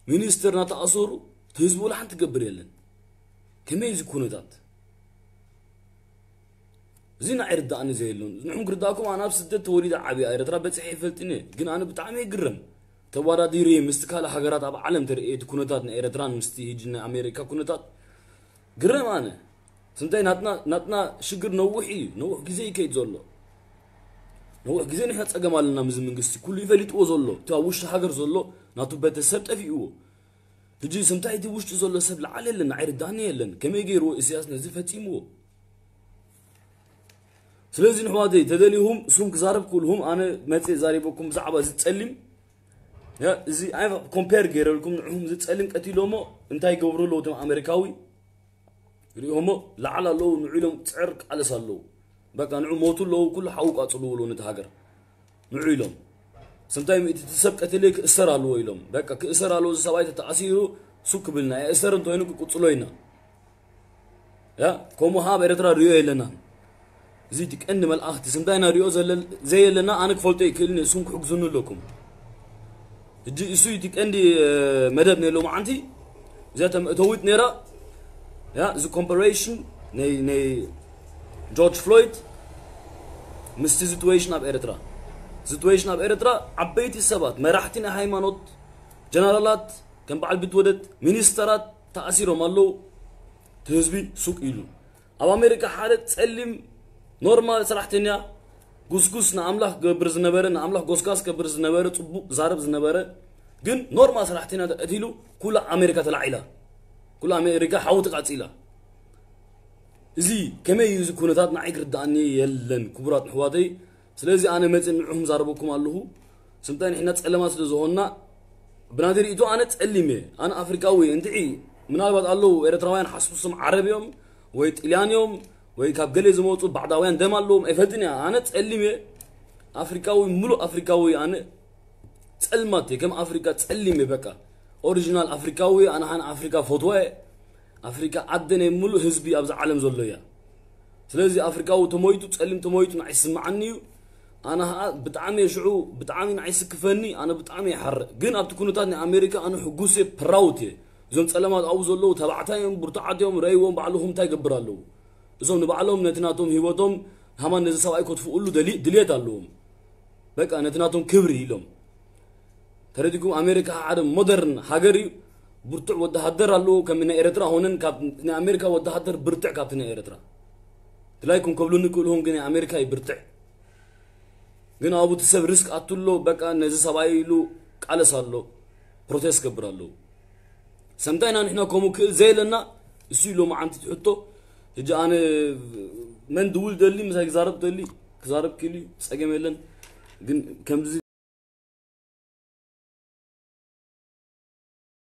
ሚኒስትር እናተኣሰሩ እቲ ህዝቢ ውላ ሓንቲ ትገብር የለን። ከመይ እዚ ኩነታት? እዚ ንዓይ ርዳእኒ ዘየሎን። ንሕም ክርዳእኩም፣ ኣነ ኣብ ስደት ተወሊደ ዓብየ፣ ኤርትራ በጺሐ ይፈልጥን እየ። ግን ኣነ ብጣዕሚ እየ ግረም። ተወዳዲረ ምስቲ ካልእ ሃገራት ኣብ ዓለም ተርእየ እቲ ኩነታት ናይ ኤርትራን ምስቲ ሕጂ ናይ ኣሜሪካ ኩነታት ግረም ኣነ። ስንታይ ናትና፣ ናትና ሽግር ነዊሕ እዩ፣ ነዊሕ ግዜ ይከይድ ዘሎ። ነዊሕ ግዜ ንሕና ጸገም ኣለና ምስ መንግስቲ፣ ኩሉ ይፈሊጥዎ ዘሎ፣ እቲ ኣብ ውሽጢ ሃገር ዘሎ ናቱ ቤተሰብ ጠፊእዎ። ሕጂ ስንታይ እቲ ውሽጢ ዘሎ ሰብ ለዓል የለን፣ ንዓይ ርዳእኒ የለን። ከመይ ገይርዎ ኢሳያስ ነዚ ፈጺምዎ? ስለዚ ንሕዋተይ ተደሊኹም እሱም ክዛረብ ክብልኹም ኣነ መጽእ ዛሪበኩም ብዛዕባ እዚ ጸሊም። ያ፣ እዚ ኣይ ኮምፔር ገይረልኩም ንዕኹም እዚ ጸሊም ቀቲሎሞ እንታይ ገብሩ ኣለዉ እቶም ኣሜሪካዊ? ሪኦሞ ለዓል ኣለዉ፣ ንዑ ኢሎም ጽዕር ቃለስ ኣለዉ። በቃ ንዑ ሞቱ ኣለዉ፣ ኩሉ ሓው ቃጽሉ ኣለዉ ነቲ ሃገር። ንዑ ኢሎም። ስንታይ ምእቲ ሰብ ቀትለ ክእሰር ኣለዎ ኢሎም። በቃ ክእሰር ኣለዎ፣ እዚ ሰብኣይ ተተኣሲሩ ሱክ ክብልና፣ የእሰር እንተኾይኑ ክቅጽሎ ኢና። ያ፣ ከምኡ ኣብ ኤርትራ ሪኦ የለናን። እዚ እቲ ቀንዲ መልኣኽቲ፣ ስንታይ ኢና ሪኦ ዘለ-፣ ዘየለና ኣነ ክፈልጦ ይክእልን፣ እሱም ክሕግዙኒ ኣለኩም። ሕጂ እሱ እቲ ቀንዲ፣ እ፣ መደብ ናይ ሎማዓንቲ፣ እዚኣ ተመእተዊት ነይራ። ያ፣ እዚ ኮምፓሬሽን ናይ፣ ናይ ጆርጅ ፍሎይድ ምስቲ ሲትዌሽን ኣብ ኤርትራ። ሲትዌሽን ኣብ ኤርትራ ዓበይቲ ሰባት፣ መራሕቲ ናይ ሃይማኖት፣ ጀነራላት፣ ከም በዓል ቢትወደድ፣ ሚኒስተራት ተኣሲሮም ኣለዉ። እቲ ህዝቢ ሱቅ ኢሉ። ኣብ ኣሜሪካ ሓደ ጸሊም ኖርማል ሰራሕተኛ ጉስጉስ ንኣምላኽ ገብር ዝነበረ፣ ንኣምላኽ ጎስጋስ ገብር ዝነበረ፣ ጽቡቅ ዛረብ ዝነበረ፣ ግን ኖርማል ሰራሕተኛ ተቀቲሉ፣ ኩላ ኣሜሪካ ተላዒላ፣ ኩላ ኣሜሪካ ሓዊ ተቃጺላ። እዚ ከመይ እዩ? እዚ ኩነታት ንዓይ ክርዳእኒ የለን ክቡራት ኣሕዋተይ። ስለዚ ኣነ መጽእ ንዕኹም ዛረበኩም ኣለኹ። ስምታይ ንሕና ጸለማ ስለ ዝኾንና፣ ብናተይ ርእይቶ ኣነ ጸሊም እየ። ኣነ ኣፍሪቃዊ እየ። እንትዒ ምናልባት ኣለዉ ኤርትራውያን ሓስቡ ስም ዓረብ እዮም ወይ ጥልያን እዮም ወይ ካብ ገለ ዝመጹ ባዕዳውያን ደም ኣለዎም ኣይፈልጥን እያ። ኣነ ጸሊም እየ። ኣፍሪቃዊ፣ ምሉእ ኣፍሪቃዊ ኣነ። ጸልማት እየ። ከም ኣፍሪቃ ጸሊም እየ። በቃ ኦሪጂናል ኣፍሪቃዊ። ኣነ ሓን ኣፍሪካ ፈትዋ እየ። ኣፍሪካ ዓደን እየ። ምሉእ ህዝቢ ኣብዛ ዓለም ዘሎ እያ። ስለዚ ኣፍሪካዊ ተሞይቱ፣ ጸሊም ተሞይቱ ንዓይ ይስምዓኒ እዩ። ኣነ ኸኣ ብጣዕሚ እየ ሽዑ፣ ብጣዕሚ ንዓይ ይስክፈኒ። ኣነ ብጣዕሚ እየ ሓርእ። ግን ኣብቲ ኩነታት ናይ ኣሜሪካ ኣነ ሕጉስ እየ፣ ፕራውት እየ። እዞም ጸለማት ኣብኡ ዘለዉ ተባዕታይ እዮም፣ ብርቱዓት እዮም። ረእይዎም ባዕልኹም እንታይ ይገብር ኣለዉ። እዞም ንባዕሎም ነቲ ናቶም ህይወቶም ሃማን ነዚ ሰብኣይ ከጥፍኡሉ ደሊ-፣ ድልየት ኣለዎም። በቃ ነቲ ናቶም ክብሪ ኢሎም። ተረዲኩም? ኣሜሪካ ሓደ ሞደርን ሃገር እዩ። ብርቱዕ ወተሃደር ኣለዎ። ከም ናይ ኤርትራ ሆነን ካብ ናይ ኣሜሪካ ወተሃደር ብርትዕ ካብቲ ናይ ኤርትራ። ድላይኩም ከብሉኒ ክእልኹም ግን ናይ ኣሜሪካ እዩ ብርትዕ። ግን ኣብኡ እቲ ሰብ ሪስክ ኣቱ ኣሎ። በቃ ነዚ ሰብኣይ ኢሉ ቃለስ ኣሎ። ፕሮቴስት ገብር ኣለዉ። ሰምታይና ንሕና ከምኡ ክእል ዘየለና እሱ ኢሎ መዓንቲ ትሕቶ። ሕጂ ኣነ መን ድውል ደሊ ምሳይ ክዛረብ ደሊ ክዛረብ ክእል እዩ። ጸገም የለን። ግን ከምዚ